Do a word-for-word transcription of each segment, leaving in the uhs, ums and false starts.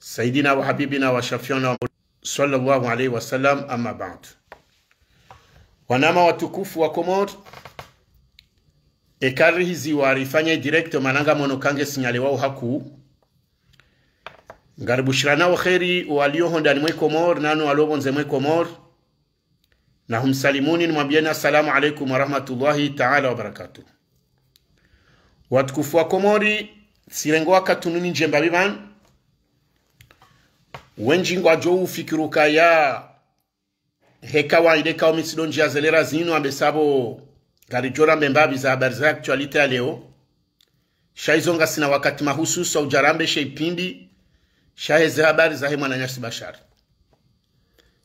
سيدنا وحبيبنا وشفيعنا صلى الله عليه وسلم، أما بعد. Wananya watukufu wa Komori, eka rihiziwa rifanye direct mana ngamono kange signal wa uhaku. Ngaribushiranao kheri walio hondani mwe Komori, nanu walio pvondze mwe Komori. Na humsalimuni, nimwambieni assalamu alaikum wa rahmatullahi ta'ala wa barakatuh. Watukufu wa Komori, tsirengo wakati unu nidje mbapvi pvanu. Wendji ngwadjo ufikiri ukaya heka waide kao mitsi ndo ndjia ze lera zinu, ambesapvo ngaridjo ramba mbapvi za habari za actualité ya leo. Sha izo ngasina wakati mahususu wa udja rambe she ipvindi shahe ze habari zahe mwananyasi Bashar.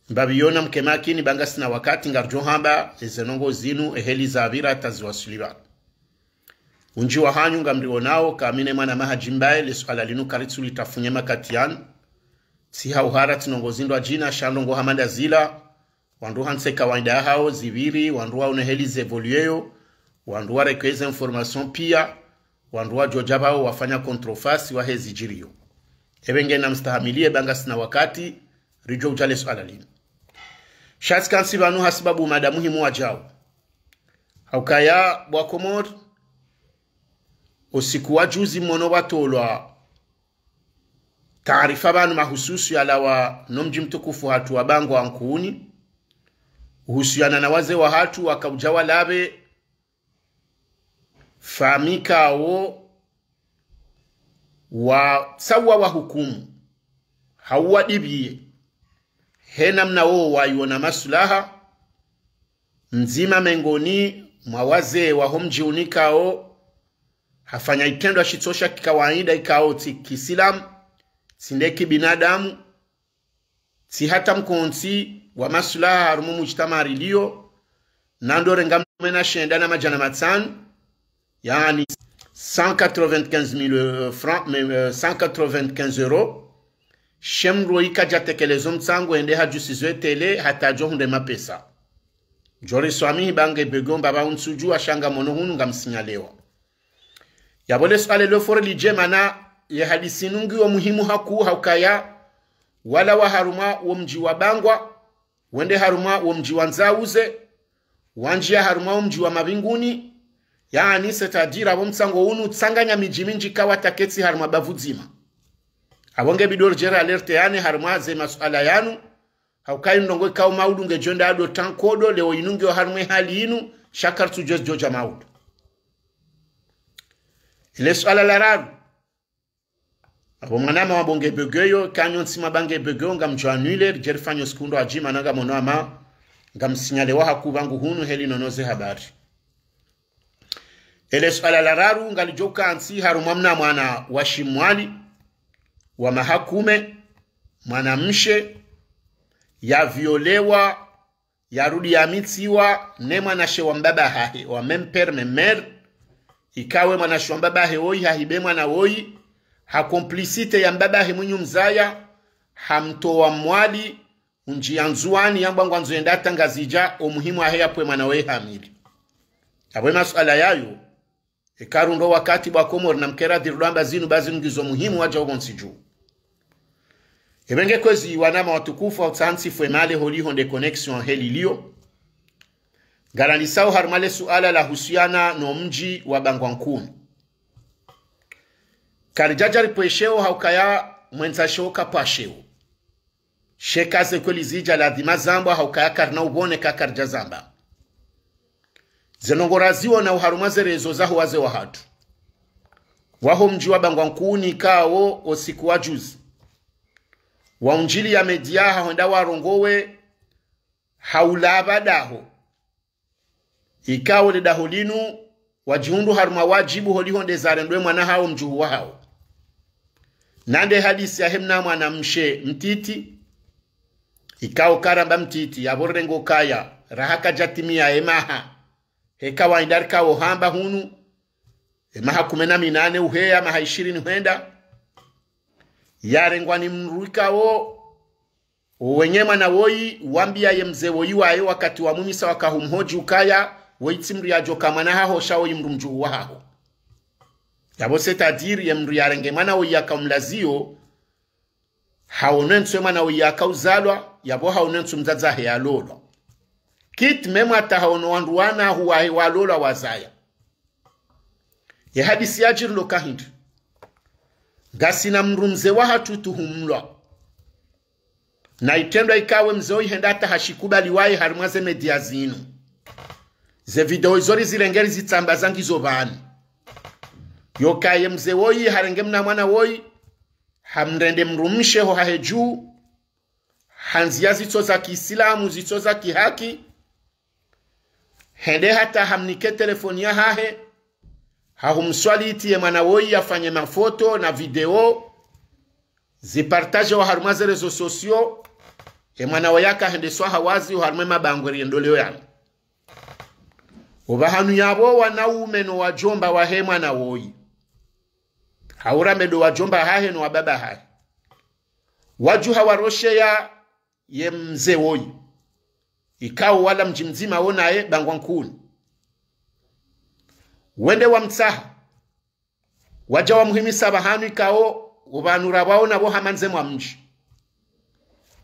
Mbapvi yona mke makini, ba ngasina wakati, ngaridjo hamba eze ndrongoo zinu eheli zapvira hata ziwaswili pvanu. Wendji wahanyu ngamrionao ka mi ne mwananya Hadji Mbaye, le suala linu karitsu litafunye makati yanu. Tsi ha uhara tsi ndrongoo zindru adjina, sha ndrongoo hama nda zila, wandru wahantsi kawaida yahao zipviri, wandru waone heli ze évolué yo, wandru wareke ze information pia, wandru wadjo dja pvao wafanya contreface wahe zidjiriyo. Ebe ngena mstahamilie, ba ngasina wakati, ridjo udja le suala linu. Sha tsi kantsi pvanu hasibabu mada muhimu wadjao. Haukaya bo wa Komori, usiku wa juzi mono pvatolwa taarifa pvanu mahususu yalawa no mdji mtukufu hatru wa Bangwa Nkuni, uhusuyana na wazee wahatru waka udja walapve famiyi kao watsauwa wahukumu, hau wadipviye, he namna wo waiona maslaha, mdzima mengoni mwa wazee waho mdji unu ikao hafanya itrendwa shitso sha kikawaida, ikao tsi kisilamu, tsi nde kibinadamu, tsi hata mkontsi wa maslaha harumwa mujtamaa rilio, na ndo renga mwe na shenda na madjana matsanu, yaani cent quatre-vingt-quinze mille francs, mais, euh, cent quatre-vingt-quinze euros, she mdru ika kadja tekelezo mtsango ende hadjusizo e télé hata djo hundre mapesa. Djo riswamihi ba nge bego mbapvi untsudju wa sha ngamono hunu ngamsignalewa. Yapvo le suala lo fore lidje mana ye hadisi inu ngiyo muhimu haku haukaya walawa harumwa wo mdji wa Bangwa, wende harumwa wo mdji wa Ndzauze, wandjia harumwa wo mdji wa Mabinguni, yaani c'est-à-dire apvo mtsango unu utsanganya midji mindji kawataketsi harumwa bavu dzima. Apvo nge bidi ridje ri alerte yane harumwa ze masuala yanu, haukaya ndrongoo ikao maudu ngedjo enda ado tankodo, leo inu ngiyo harumwa e hali inu, sha karitsudjuwa zidjo dja maudu. Ile suala la raru. Apvo mwananya wa bo nge bego yo, kanyo ntsima ba nge bego, ngamdjo annuler, ridje rifanye usiku ndo adjima na ngamono ama, ngamsignalewa haku pvangu hunu heli nono ze habari. Ele suala la raru ngalidjo kantsi harumwa mna mwana wa Shimwali, wa maha kume, mwanamshe, yaviolewa, yarudi yamitsiwa ne mwanashe wa mbaba hahe, wa même père, même mère, ikao e mwanashe wa mbaba hahe woyi, hahibe mwana woyi, ha complicité ya mbaba hahe mwinyi umzaya, hamtowa Mwali, undjia Ndzuwani, yamba ngwandzo yende hata Ngazidja, o muhimu wahe yapve mwana woyi hamili. Apvo e masuala yayo, eka rundro wakati bo wa Komori na mkera dhiri ndo amba zinu ba zinu ngizo muhimu wadjau pvontsi dju. Ebe nge kwezi wananya watukufu hau tsantsi fwe male holiho nde connexion heli liyo. Ngarandisao harumwa le suala la husuyana no mdji wa Bangwa Nkuni. Karidjadja ripvwe sheo haukaya mwendza sheo kapva sheo. Sheka ze kweli zidja ladhima zambwa haukaya karina upvone ka karidja zamba. Ze ndrongoo raziona oharumwa ze rezo zaho wazee wahatru waho mdji wa Bangwa Nkuni ikao o usiku wa juzi waundjiliya media ha hwenda warongowe ha ulapva daho. Ikao le daho linu wadjihundru harumwa wadjibu holiho nde zarendwe mwana hawo mdjuhu wahawo. Na nde hadisi yahe mna mwanamshe mtiti, ikao karamba mtiti, yapvo rirengo kaya raha kadjatimiya e maha, heka wainda rikao hamba hunu, e maha kume na minane uheya, maha ishirini hwenda, yarengwa ni mdru ikao owenye mwana woyi wambiya ye mze woyi waye wakati wamumisa wakahumhodji ukaya, woyi tsi mdru yadjoka mwana haho sha woyi mdru mdjuhu wahaho. Yapvo c'est-à-dire ye mdru yarenge mwana woyi yakaumlaziyo, Haono entsu emwana woyi yakauzalwa, yapvo haono entsu mdzadze wahe yalolwa. Kit memu hata haono wandru wana huwahe walolwa wazaya. Ye hadisi yadjiri ndo ka hindri. Ngasina mdru mze wahatru tuhumlwa na itrendwa ikao emze woyi hende hata hashikubali waye harimwa ze média zinu. Ze vidéo izo rizirenge rizitsambaza ngizo pvanu. Yoka ye mze woyi harenge mna mwana woyi, hamrende mdrumshe ho hahe dju, ha ndzia zitso za kiislamu, zitso za kihaki, hende hata hamnike telefoni yahahe, hahumswaliti ye mwana woyi yafanye mafoto na vidéo, zipartagewa harumwa ze réseaux sociaux, ye mwana woyi yakahendeswa hawazi harumwa emabangwe riendoleo yanu. Opvahanu yapvo wanaume no wadjomba wahe mwana woyi, hau rambe ndo wadjomba hahe no wababa hahe, wadjuha warosheya ye mze woyi, ikao wala mdji mdzima wo naye Bangwa Nkuni. Wende wamtsaha, wadja wamuhimisa pvahanu ikao opvanu rapvaona pvo hamandze mwa mdji.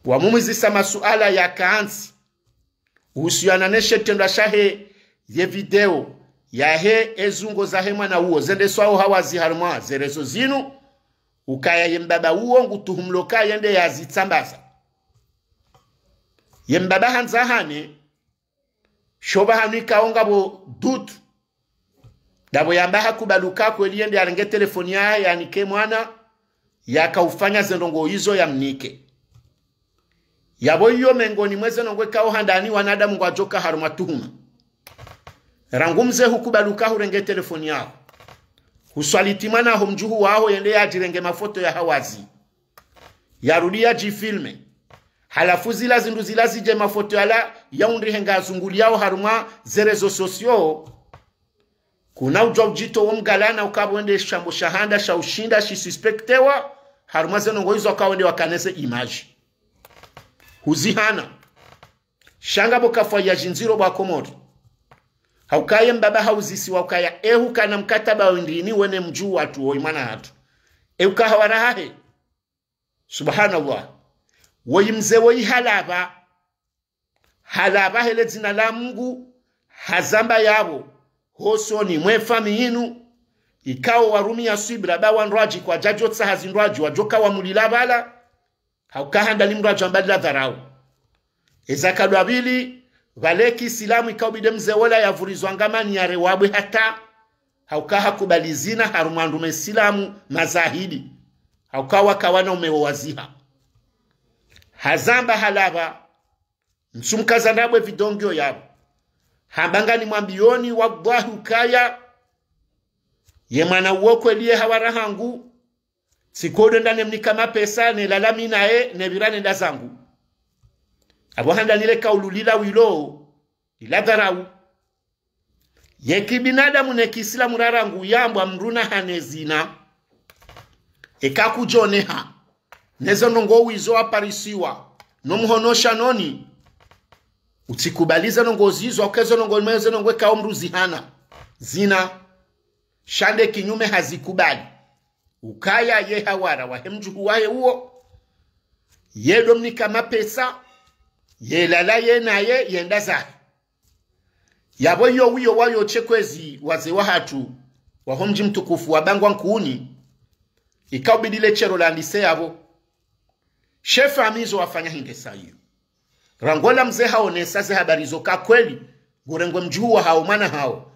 Wamumwizisa masuala ya kantsi uhusuyana ne she trendwa shahe ye vidéo yahe ezungo zahe mwana uwo zendeswao hawazi harumwa ze réseaux zinu, ukaya ye mbaba uwo ngutuhumlwa ka yende yazitsambaza. Ye mbaba handza hane, sho pvahanu ikao ngapvo doute, ndapvo yamba hakubali uka kweli yende yarenge telefoni yahe yanike mwana yakaufanya ze ndrongoo izo yamnike. Yapvo iyo mengoni mwa ze ndrongoo ikao handani wanadamu ngwadjoka harumwa tuhuma. Rangu mze hukubali uka hurenge telefoni yaho, huswaliti mwana ho mdjuhu waho yende yadjirenge mafoto ya hawazi, yarudi yadjifilme. Halafu zila zindru zila zidje mafoto yala yaundrihe ngazunguliyao harumwa ze réseaux sociaux. Kuna udjwa udjito wo mgalana ukapvo wende shambo shahanda sha ushinda shisuspektewa harumwa ze ndrongoo izo wakao wende wakane ze image. Huzihana. Sha ngapvo kafwa ya djindziro pvwa Komori. Hauka ye mbaba hauzisiwa ukaya ehu kana mkataba wendrini wene mdju watru woyi mwana hatru. Ehu ka hawara hahe. Subhanallah. Woyi mze woyi halapva. Halapva hele dzina la Mungu, hazamba yapvo hosoni mwe famiyi inu, ikao warumia swibira ba wandrwadji kwadjadjotsaha zindrwadji wadjoka wamulila pvala, hauka handani mndru adjwamba lila dharau. Eza kadwa pvili, pvale kiislamu ikao bidi mze wola yavurizwa ngamani yarewabwe hata, hauka hakubali zina harumwa ndrume silamu mazahidi, hauka waka wanaume wo waziha. Hazamba halapva, ntsumkaza ndrabo evidéo ngiyo yapvo. Hamba nganimwambiyoni wallahi ukaya, ye mwana uwo kweli ye hawara hangu, tsikodo nda nemnika mapesa, nelala mi naye, nepvira nenda zangu. Apvo handani le kaulu lila wilo, lila dharau. Ye kibinadamu ne kiislamu rarangu yambwa mndru nahane zina, eka kudjoneha, nezo ndrongoo wizo waparisiwa, no muhono shanoni, utsikubali ze ndrongoo zizo, uke ze ndrongoo mwe ze ndrongoo ikao mndru zihana, zina. Sha nde kinyume hazikubali. Ukaya ye hawara wahe mdjuhu wahe uwo, ye ndo mnika mapesa, ye lala ye naye, yenda zahe. Yapvo iyo wiyo wayo tse kwezi wazee wahatru waho mdji mtukufu wa Bangwa Nkuni, ikao bidi le shero landise yapvo. She famiyi zo wafanya hindri sa iyo. Rangu ola mze haonesa ze habari zo ka kweli, ngurengwe mdjuhu wahao mwana hao.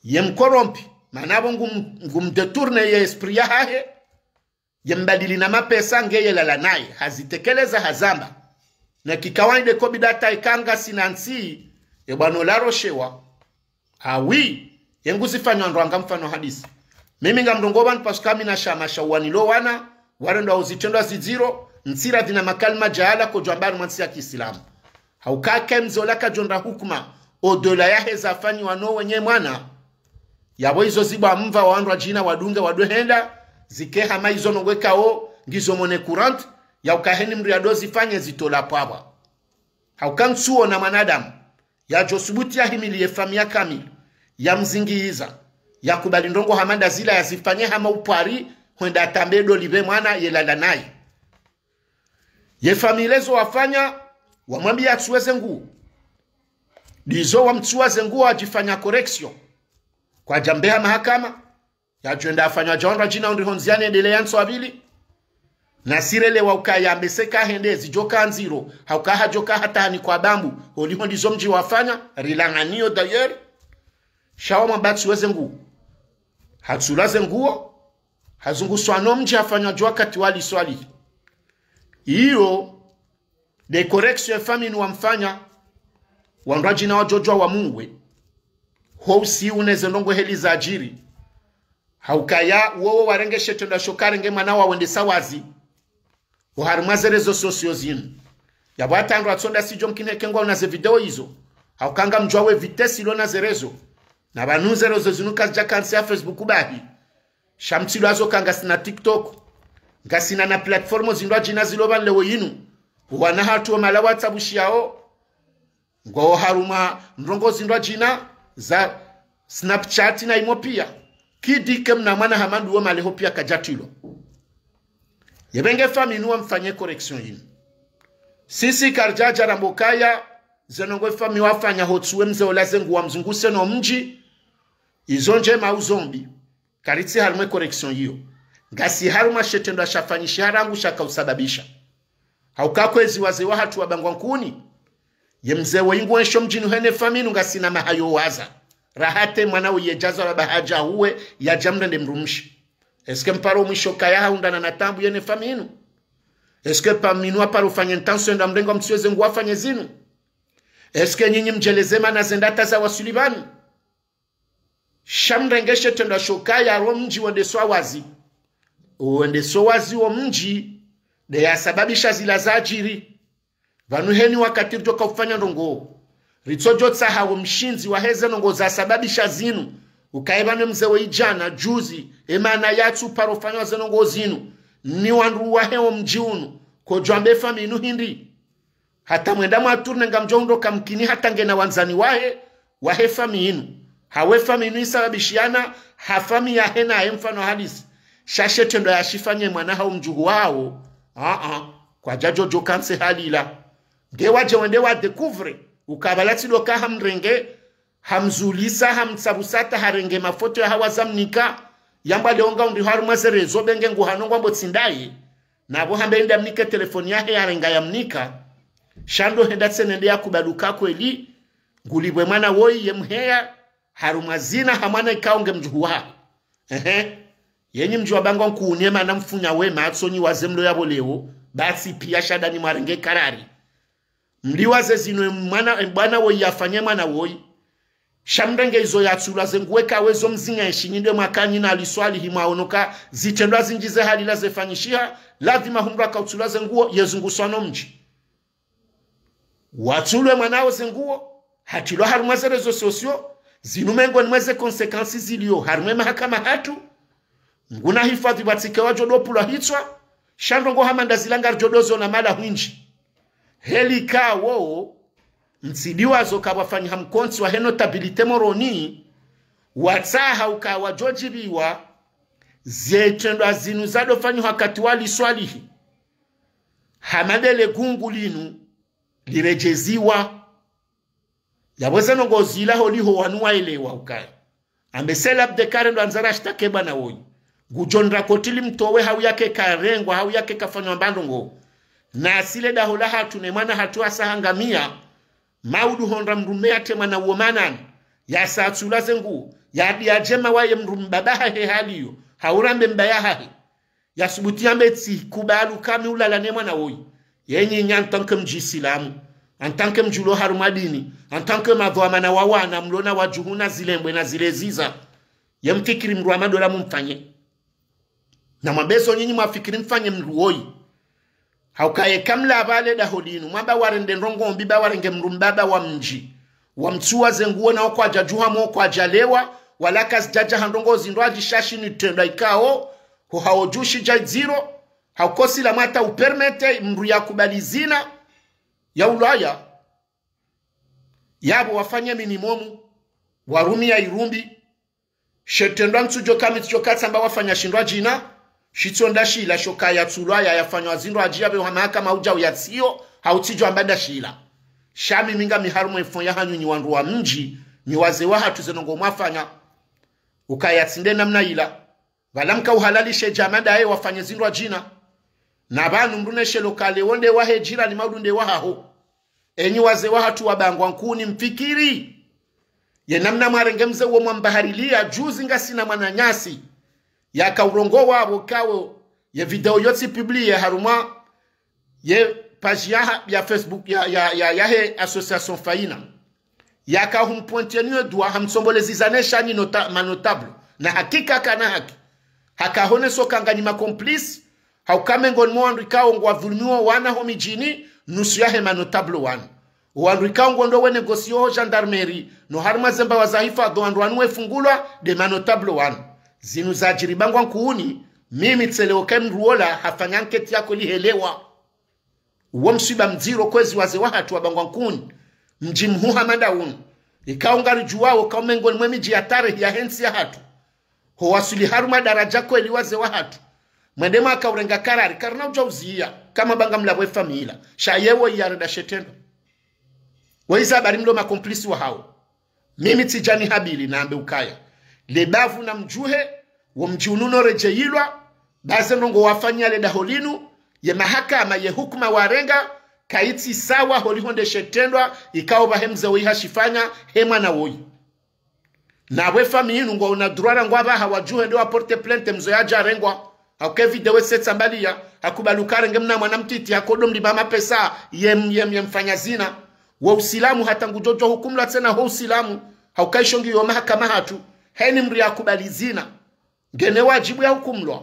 Ye mkorompi, mana apvo ngum-, ngumdétourné ye esprit yahahe, ye mbadili na mapesa nge ye lala naye, hazitekeleza hazamba. Na kikawaida ko bidi hata ika ngasina ntsi, ye bwana ola haroshewa. Awi, ye nguzifanywa ndrwanga mfano hadisi. Mimi ngamrongoo pvanu pvasuka mi na shama sha uwanilo wana, warendwa uzitrendwa zidziro, ntsira dhina makalima djaala kodjwamba harumwa ntsi ya kiislamu. Hauka ke mze ola kadjondra hukuma, au-delà yahe zafanyiwa no wenye mwana. Yapvo izo zibwa mva wandrwadjina wadunge wadwe henda, zike hama izo ndrongoo ikao ngizo monnaie courante, ya uka heni mndru yado zifanye zitola pvwapvwa. Hauka ntsuona mwanadamu yadjo subuti yahimili ye famiyi kamili, yamzingiza, yakubali ndrongoo hama nda zila yazifanye hama upvwari, hwenda atambe ndo lipve mwana ye lala naye. Ye famille zo wafanya, wamwambiya yatsuwe ze nguo. Ndizo wamtsuwa ze nguo, hadjifanya correction. Kwadjambeha mahakama, yadjwenda afanywa djawandra djina undri hondziani edele ya ntsu wa pvili. Na sirelewa ukaya mbese kahende zidjoka ndziro, hauka hadjoka hata hanikwa bambu, holiho ndizo mdji wafanya, rilanganiyo d'ailleurs. Sha wamwambiya yatsuwe ze nguo. Hatsula ze nguo, hazunguswa no mdji hafanywa djo wakati wa liswali. Iyo, nde correction ye famille inu wamfanya, wandru wadjina wadjodjuwa wamuwe. Ho usiu ne ze ndrongoo heli zadjiri. Haukaya, wowo warenge she trendwa sho karenge mwana wawo wendesa wazi. Oharumwa ze réseaux sociaux zinu. Yapvo hata wandru watsonda sidjo mkini heke ngwaona ze video izo. Hauka ngamdjuwa we vitesse ilo na ze réseaux. Na pvanu ze réseaux zinu kazidja kantsi ya Facebook bahi. Sha mtsilwa zo ka ngasina TikTok. Ngasina na plateforme zindrwadjina zilo pvanu leo inu. Wana hatru wo mahala watsabushiyao. Ngwao harumwa ndrongoo zindrwadjina za Snapchat na imo piya. Kidi ke mna mwana hama nduwo maleho piya kadjatrilwa. Yepvenge famille inu wamfanye correction inu. Sisi karidjadja ramba ukaya, ze ndrongoo famille wafanya hotsuwe mze ola ze nguo wamzunguse no mdji, izo ndjema au zo mbi. Karitsi harumwa ye correction iyo. Ngasi harumwa she trendwa shafanyishiha rangu shaka usababisha. Hauka kwezi wazee wahatru wabangwa nkuni. Ye mze woyi nguwensho mdjini hene famille inu ngasina maha yo waza. Raha te mwana woyi yedjazwa baba hadja huwe yadja mrende mdrumshe. Est-ce que mparo mwisho kaya hahundrana na taabu yene famille inu? Est-ce que famille inu waparo fanye intention enda mrenge wamtsuwe ze nguo wafanye zinu? Est-ce que nyinyi mdjeleze mana ze ndata zawaswili pvanu? Sha mrenge she trendwa sho kaya ro mdji wendeswa wazi. Wendeswa wazi wo mdji, nde yasababisha zila zadjiri. Pvanu heni wakati ridjoka ufanya ndrongoo, ritsodjo tsaha wo mshindzi wahe ze ndrongoo zasababisha zinu. Ukaye pvanu mze woyi djana, juzi, emana yatsuparo fanya ze ndrongoo zinu. Ni wandru wahe wo mdji unu, kodjwambe famille inu hindri. Hata mwenda mwa tourner ngamdjo hundro ka mkini hata ngena wandzani wahe, wahe famille inu. Hawe famille inu isababishiana, ha famille yahe naye mfano halisi. Sha she trendwa yashifanye mwana hau mdjuhu wawo. Aa, kwadjadjo djo kantsi hali ila. Nge wadje wende wa découvre, uka pvala tsi ndo ka hamrenge, hamzulisa, hamtsabusa hata harenge mafoto yahawo zamnika, yamba leo nga undri harumwa ze réseaux benge nguhano ngwambo tsi ndaye. Na pvo hambe ende amnike telefoni yahe yarenga yamnika. Sha ndo henda tsena ende yakubali uka kweli, ngulipvwe mwana woyi ye mheya, harumwa zina ha mwana ikao nge mdjuhu wahe. Ehe. Yenyi mdji wabangwa nkuni emana mfunya wema, atsonyi waze mlo yapvo leo, basi piya sha ndani mwarenge karari. Mliwaze zinu emwana, embwana woyi yafanye mwana woyi. Sha mrenge izo yatsulwa ze nguo eka wezo mzinga enshi nyi nde mwakanyi na liswalihi mwaono ka zitrendwa zindji ze hali ila zefanyishiha, lazima humdru aka utsulwa ze nguo, yezunguswa no mdji. Watsulwe mwana wo ze nguo, hatrilwa harumwa ze réseaux sociaux, zinu mengoni mwa ze conséquences zilio, harumwa emahakama hatru, nguna hifadhi pvatsike wadjo dopvulwa hitswa, sha ndrongoo hama nda zila ngaridjo dozona mara hwindji. Heli ka wowo, mtsidiwazo ka pvwafanyiha mkontsi wahe notabilité Moroni, watsaha uka wadjo djibiwa, ze trendwa zinu zadofanywa wakati wa liswalihi. Hama ndele gungu linu, liredjeziwa. Yapvo ze ndrongoo zila holiho wanu waelewa ukaya. Ambe sela bde karendo andzara shitake bwana woyi. Ngudjo ndra koti limtowe hau yake karengwa, hau yake kafanywa mba ndrongoo. Na sile daho lahatru ne mwana hatru hasa hangamia. Maudu hondra mdrume yatre mwana uwo manani. Yasa atsula ze nguo. Yadi yadjema waye mdrume baba hahe haliyo. Haurambe mbaya hahe. Yasubuti yambe tsi kubalu kami ulala ne mwana woyi. Yenyi nyi en tant que mdji silamu, en tant que mdji ulo harumwa dini, en tant que madhwamana wa wana mlo na wadjuhu na zilembwe na zileziza. Ye mfikiri mdru wa madola mumfanye. Na mwambe zo nyinyi mwafikiri mfanye mdru woyi. Hauka yeka mlapvale daho linu, mwamba warende ndrongoo mbi ba warenge mdru mbaba wa mdji. Wamtsuwa ze nguo na okwadja djuha mo okwadja lewa, wala kazidjadja ha ndrongoo zindru adjishashi ni trendwa ikao, ho hao djushi dja idziro, hauka silamu hata upermete mdru yakubali zina, ya ulaya, yapvo wafanye minimum, warumia irumbi, she trendwa ntsudjo kami tsudjo katsamba wafanya shindru adjina, Shitso nda shila sho kaya tsulwa ya yafanywa zindru adjiya be wa mahakama udja uyatsiyo, hautsidjo amba nda shila. Sha mimi ngami harumwa efo ya hanyu nyi wandru wa mdji, nyi wazee wahatru ze ndrongoo mwafanya. Ukaya tsi nde namna ila. Pvala mka uhalalishe djama ndaye wafanye zindru adjina. Na pvanu mdru neshelo kale wo nde wahe jirani maudu nde wahaho. Enyi wazee wahatru wa Bangwa Nkuni mfikiri. Ye namna mwarenge mze uwo mwambaharilia, juzi ngasina mwananyasi. Yaka urongowa apvo kawo, ye video yotsi publie harumwa, ye page ya, ya Facebook ya, ya, ya, yahe association Faina. Yaka humpointer nyo doigt, hamtsombolezeza ne sha nyi nota-, ma notable. Na hakika kana haki. Haka honeso ka nganyi ma complice, hauka mengoni mwa wandru ikao ngwadhulumiwo wana ho midjini, nusu yahe ma notable wanu. Wandru ikao ngwendo we négocier ho gendarmerie, no harumwa ze mbawa za hifadhwi wandru wanu wefungulwa, nde ma notable wanu. Zinu zadjiri Bangwa Nkuni, mimi tselewo ke mdru wola, hafanya enquête yakwe lihelewa. Uwo mswiba mdziro kwezi wazee wahatru wa Bangwa Nkuni, mdji mhuu hama nda unu. Ikao ngaridjuwao ka mengoni mwe midji ya tarehi yahe ntsi yahatru. Ho waswili harumwa daradja kweli wazee wahatru. Mwende mwaka urenga karari, karina udja uziya, kama banga mlapvo efamiyi ila. Sha yewo iyarenda she trendwa. Wo iza bari mlo ma complice wahawo. Mimi tsidjani habili nambe ukaya. Le bavu namdjuhe, wo mdji unu no redjeyilwa, ba ze ndrongoo wafanya le daho linu, ye mahakama ye hukuma warenga, kayitsi sawa holiho nde she trendwa, ikao pvahe mze woyi hashifanya, he mwana woyi. Na pvo efamiyi inu ngwaona droit ngwapvaha wadjuhe nde wa porter plainte mze yadja arengwa. Hauka video setsa mbaliya, hakubali uka arenge mna mwana mtiti, hakodo mliba mapesa, ye m-, ye m-, ye mfanya zina. Wo usilamu hata ngudjo djo hukumlwa tsena ho usilamu, hauka isho ngiyo mahakama hatru, heni mdru yakubali zina. Ngena wadjibu ya hukumlwa.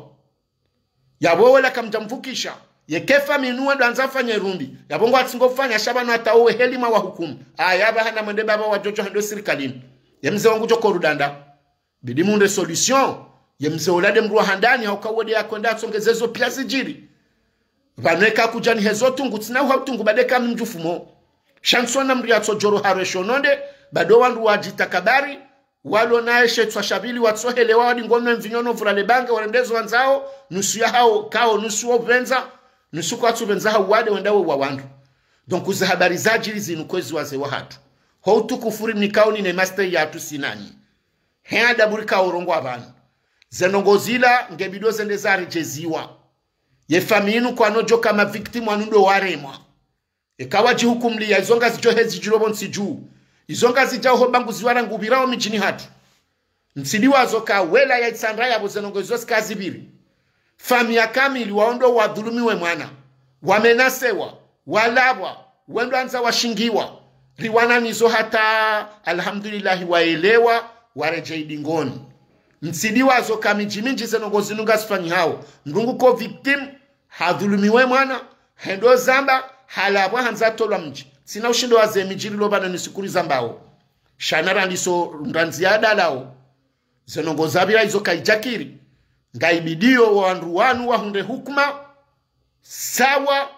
Yapvo wola kamdja mvukisha. Yeka efamiyi inu wandru wandza fanye rumbi. Yapvo ngwatsi ngofanya sha pvanu hata owe heli mwa wahukumu. Aya pvaha namwende pvapvo wadjo djo hendo sirikalini. Ye mze wangu djo korudanda. Bidi mundre solution. Ye mze wola nde mdru wa handani hauka wo nde yakwenda yatsongeze zo piya zidjiri. Pvanu eka kudjani hezo tungu tsina uha utungu bade ka mi mdjufumo. Sha ntsona mdru yatsodjoro harwe shononde, bado wandru wadjitakabari, walo naye she tswa sha pvili watsohelewa wadi ngonwe mvinyo no vura le bange warende zo wandzao, nusu yahawo, kawo, nusu wo pvendza, nusu kwatsu pvendza hau wade wenda wo wa wandru. Donc, ze habari zadjiri zinu kwezi wazee wahatru. Ho utukufu ri mnikao nine master yatru sinani. He adabu rikao urongowa pvanu. Ze ndrongoo zila nge bidi zende zaredjeziwa. Ye famiyi inu kwano djo ka ma victime wanu ndo waremwa. Eka wadjihukumliya, izo ngazidjo hezi djiro pvo ntsi dju. Izo ngazidjao ho bangu ziwara ngupvirao midjini hatru. Ntsidiwazo ka wela ya Itsandra yapvo ze ndrongoo izo zika zipviri. Famiyi ya kamili waondo wadhulumiwe mwana. Wamenasewa, walapvwa, wendo wandza washingiwa. Riwana nizo hata, alhamdulillahi, waelewa, waredjei dingoni. Ntsidiwazo ka midji mindji ze ndrongoo zinu ngazifanyihao. Mdru ngu ko victime, hadhulumiwe mwana, hendo zamba, halapvwa handza tolwa mdji. Tsina ushindo wa ze midji rilo pvanu ni sikuri zambao. Sha na randiso ndrandzi ya dalao. Ze ndrongoo zapvira izo kayidjakiri. Ngayibidiyo wandru wanu wahundre hukuma, sawa,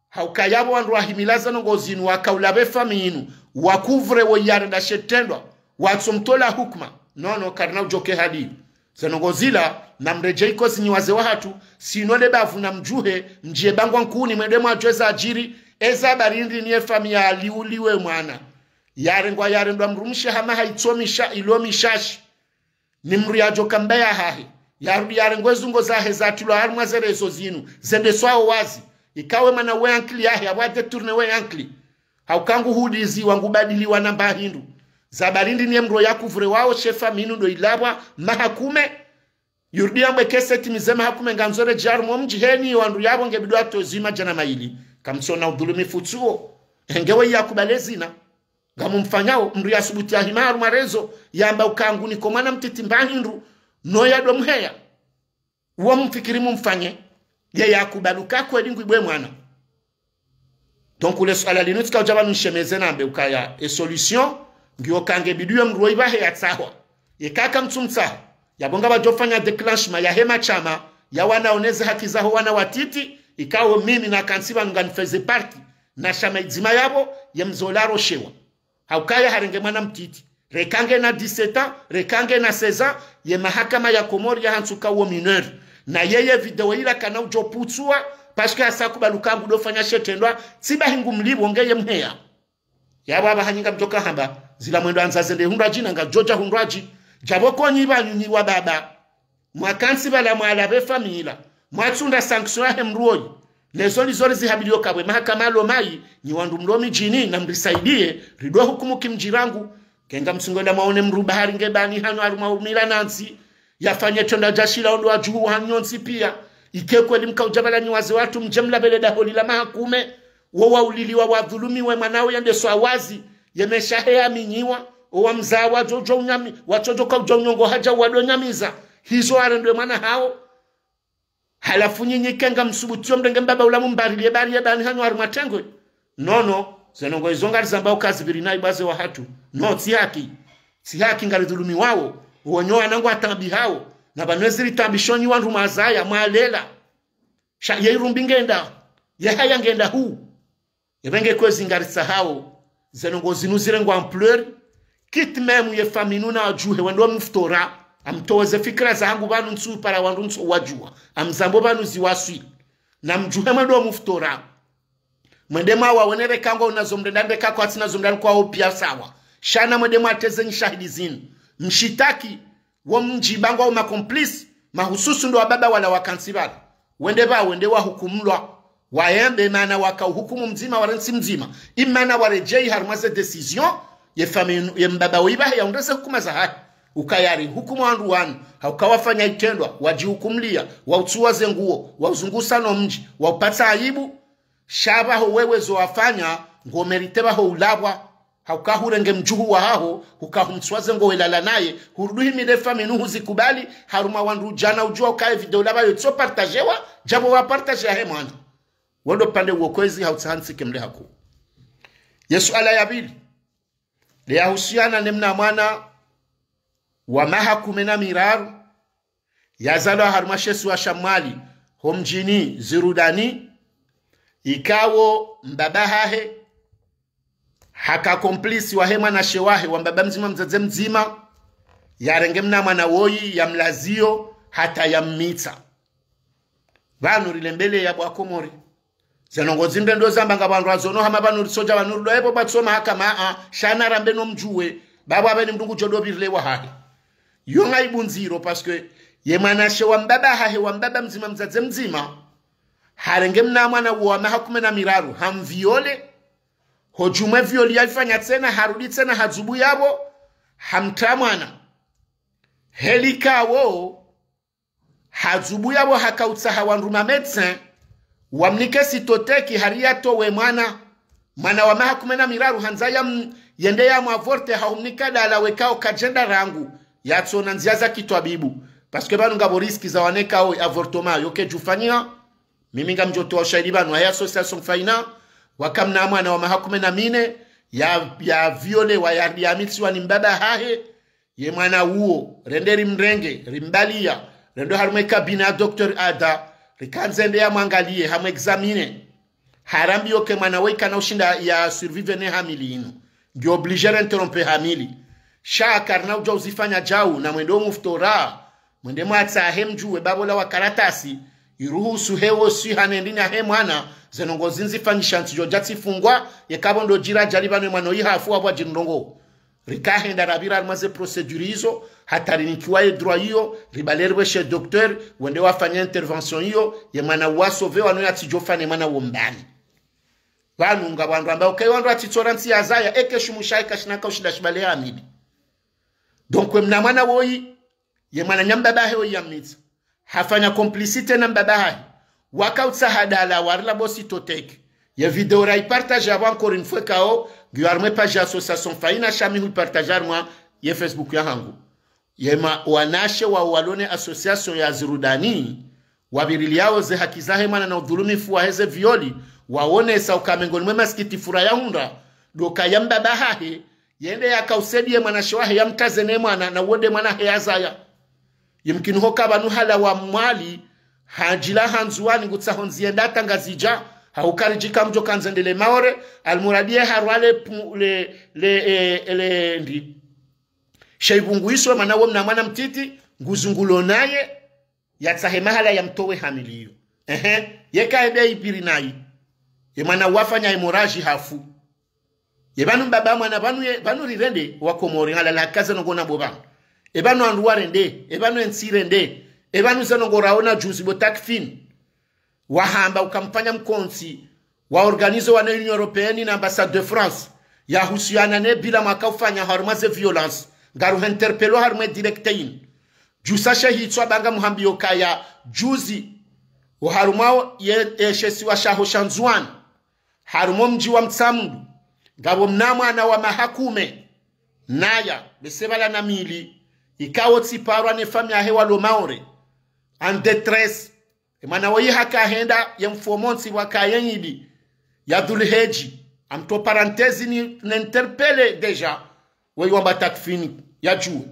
hauka yapvo wandru wahimila ze ndrongoo zinu wakaula pve famiyi inu, wakuvure wo yarenda she trendwa, watsomtola hukuma. Nono, karina udjo ke hadi. Ze ndrongoo zila, namredjei kozi nyi wazee wahatru, sino le bavu namdjuhe, mdjiye Bangwa Nkuni mwende mwadjuwe zadjiri, eza habari ndri ni efamiyi yaliuliwe mwana. Yarengwa yarendwa mdrumshe hama hayitsomisha, ilo mishashi. Ni mdru yadjo kamba yahahe. Yarudi yarengwe zungo zahe zatrilwa harumwa ze réseaux zinu. Zendeswao wazi. Ikawe mwana we ankili yahe, apvo adétourné we ankili. Hauka ngu hudiziwa ngu badiliwa na mba hindru. Za balindi niye mdru yakuvure wao she famiyi inu ndo ilapvwa mahakume. Yurudi yambwe kese timize mahakume ngandzo redjei harumwa mdji heni wandru yapvo nge bidi watowe zima djana mayili. Kamtsona udhulumifu tsuo. Henge we yakubale zina. Ngamumfanyao, mdru yasubuti yahima harumwa réseau, yamba uka ngu niko mwana mtiti mba hindru, no yado mheya. Uwo mfikiri mumfanye, ye yakubali uka kweli ngwibwe mwana. Donc, le suala linu tsika udja pvanu nshemeze nambe ukaya, e solution, ngiyo ka nge bidi yo mdru wo ipvahe yatsahwa. Yeka kamtsumtsaha, yapvo ngapvadjo fanya déclenchement yahe mashama, ya wana oneze haki zaho wana watiti, ikao mimi nakantsi pvanu nganifeze parti, na shama idzima yapvo, ye mze ola aroshewa. Haukaya harenge mwana mtiti. Reka ngena dix-sept ans, reka ngena seize ans, ye mahakama ya Komori yahantsu ka uwo mineur. Na yeye video ila kana udjo putsuwa, parce que hasa kubali uka ngudo fanya she trendwa, tsi bahi ngumlipvo ngeye mheya. Yapvo apvaha nyi ngamdjo kahamba, zila mwendo andza zende hundradji na ngadjo dja hundradji. Djapvo ko nyi pvanu nyi wababa, mwakantsi pvala mwalapve famille, mwatsunda sanction yahe mdru woyi. Lezo lizo lizihabiliyo kabwe mahakama lo mayi, nyi wandru mlo midjini, na mrisaidiye, ridwe hukumu ki mdji rangu. Kenga mtsungo nda mwaone mdru bahari nge pvani hanyu harumwa umila nantsi, yafanye trendwa dja shila ondro wadjuhu hanyu nyontsi piya. Ike kweli mkaudja pvala nyi wazee watru mdje mlapvele daho lila mahakume, wo wauliliwa wadhulumiwe mwana wo yende swa wazi, ye mesha he yaminyiwa, wo wamzaa wadjo djo unyami, watsodjo kaudja unyongo hadja wado nyamiza. Hizo warendwe mwana hawo. Halafu nyinyi kenga msubutiyo mrenge mbaba ula mumbariliye bari ye pvani hanyu harumwa trengwe. Nono, ze ndrongo izo ngarizambao kazipviri na ibwaze wahatru. No, tsi haki. Tsi haki ngaridhulumiwawo. Uwonyo wana ngwataabihao. Na pvanu eziri taabisho nyi wandru mwazaya, mwalela. Sha ye irumbi ngenda. Ye haya ngenda hu. Epvenge kwezi ngaritsahao, ze ndrongo zinu zirengwa ampleur, quitte même ye famille nu na wadjuhe wendo muftora, amtowe ze fikira zahangu pvanu ntsu para wandru ntsu wadjuwa, amzambo pvanu ziwaswi, na mdjuhe mwendo muftora. Mwende mwawaone reka ngwa unazo mrenda ndeka kwatsi nazo mrenda kwa opia sawa. Sha na mwende mwateze nyi shahidi zinu. Mshitaki, wo mdji pvangwa wo ma complices, mahususu ndo wababa wala wakantsi pvala. Wende pva, wende wahukumulwa. Wayambe mana waka uhukumu mdzima, warentsi mdzima. Imana waredjeyi harumwa ze décision, ye famille, ye mbaba wo ipvahe yaundreze hukuma zahahe. Ukayari, hukumu wandru wanu, hauka wafanya itrendwa, wadjihukumuliya, wautsuwa ze nguwo, wauzungusa no mdji, waupatsa aibu, sha pvaho wewe zo wafanya, ngo mérité pvaho ulapvwa, hauka hurenge mdjuhu wahaho, huka humtswaze ngo welala naye, hurudi himile famille nu huzikubali, harumwa wandru djana udjuwa ukaye video lapvayo tso partagewa, djapvo wa partage yahe mwana. Wondo pvandre uwo kwezi hautsaha ntsike mle haku. Ye suala ya pvili, le yahusiana ne mna mwana wa maha kume na miraru, yazalwa harumwa she isiwa sha Mwali, ho mdjini Zirudani, ikawo mbaba hahe, haka complice wahe mwanashe wahe wa mbaba mdzima mdzadze mdzima, yarenge mna mwana woyi yamlaziyo hata yammitsa. Pvanu rilembele ya bwa Komori. Ze ndrongo zindre ndo zamba nga pvandru wazono hama pvanu risodja pvanu rido epvo pvatso mahakama a, sha na rambe no mdjuwe, pvapvo apveni mdru ngudjo do pvirile wahahe. Yo ngaibu ndziro, parce que ye mwanashe wa mbaba hahe wa mbaba mdzima mdzadze mdzima, harenge mna mwana uwo wa maha kume na miraru, hamviole, ho djumwa e violi yaifanya tsena, harudi tsena hadzubu yapvo, hamtra mwana. Heli kawo, hadzubu yapvo hakautsaha wandru ma médecin, wamnike sitoteki hari yatowe mwana. Mwana wa maha kume na miraru handza yam-, yende yamwavorte hahumnika dala wekao kadjenda rangu, yatsona ndzia za kitwabibu. Parce que pvanu ngapvo risque za wanekao avortement, yo kedjufanyiha. Mimi ngamdjotowa ushahidi pvanu, hayi association Faina, waka mna mwana wa maha kume na mine, ya, yaviolewa, ya, yamitsiwa ni mbaba hahe, ye mwana uwo, rende rimrenge, rimbaliya, rendo harumwa e cabinet ya docteur Ada, rikandze ende yamwangaliye, hamwexamine. Harambiyo ke mwana woyi kana ushinda ya survivre ne hamili inu. Ngi obligé re interrompre hamili. Sha karina udja uzifanya djau, na mwende omuftora, mwende mwatsahe mdjuwe pvapvo la wa karatasi, iruhusu hewo swiha ne ndini yahe mwana, ze ndrongo zinu zifanyisha ntsi djo dja tsifungwa, yeka pvo ndo djira djali pvanu ye mwana oyi hafu wapvo adjiri ndrongo. Rikahenda rapvira harumwa ze procédure izo, hata rinikiwa ye droit iyo, ribale ripveshe docteur, wende wafanye intervention iyo, ye mwana uwo asauvewa no yatsidjofa ne mwana uwo mbani. Pvanu ngapvo wandru ambao ke wandru watsitsora ntsi yazaya, eke shumu shahe kashina kaushinda shibale hamili. Donc, we mna mwana woyi, ye mwananya mbaba hahe oyi yammitsa, hafanya complicité na mbaba hahe. Wakautsaha dala warila bo sitoteki. Ye video raipartage yapvo encore une fois kao, ngiyo harumwa e page ya association Faina, sha mi huipartage harumwa ye Facebook yahangu. Ye ma-, wanashe wa walone association ya Zirudani, wapviriliyao ze haki zahe mwana na udhulumifu waheze violi, waonesa uka mengoni mwe masikitifu rayahundra, ndo ka ya mbaba hahe, yende yakausaidiye mwanashe wahe yamtraze ne mwana, na uwo nde mwana he yazaya. Yimkini hoka pvanu halawa Mwali, hadjila ha Ndzuwani ngutsaho ndzia yende hata Ngazidja, hauka ridjika mdjo kandze ndele Maore, almuradi ye harwa le pu-, le, le, eh, le ndi. Sha ipvungu iso mana wo mna mwana mtiti, nguzungulo naye, yatsahe mahala yamtowe hamili iyo. Ehe, yeka ebe ipiri nayi. Ye mwana wafanya hémorragie hafu. Ye pvanu mbaba mwana pvanu ye, pvanu rirende wa Komori, ngalala hakaze nongo na bo pvanu. E pvanu wandru warende, e pvanu entsi irende, e pvanu ze nongo raona juzi bo Takfin. Wahamba ukamfanya mkontsi wa organisé wa ne Union Européenne na ambassade de France, yahusiana ne bilan mwaka ufanya harumwa ze violence, ngaru interpellé harumwa e direct inu. Djusa she hitswa ba ngamuhambiyo kaya juzi, oharumwa ye, e, she isiwa shaho sha Ndzuwani, harumwa o mdji wa Mtsamdu, ngapvo mna mwana wa maha kume, naya, bese pvala na mili, ikao tsiparwa ne famiyi yahe walo Maore, en détresse. E mwana woyi haka henda ye mfumontsi pvwaka ye idi ya Dhulhedji, entre parenthèses ni, ni interpellé déjà, weyi wamba Takfin, yadjuwe.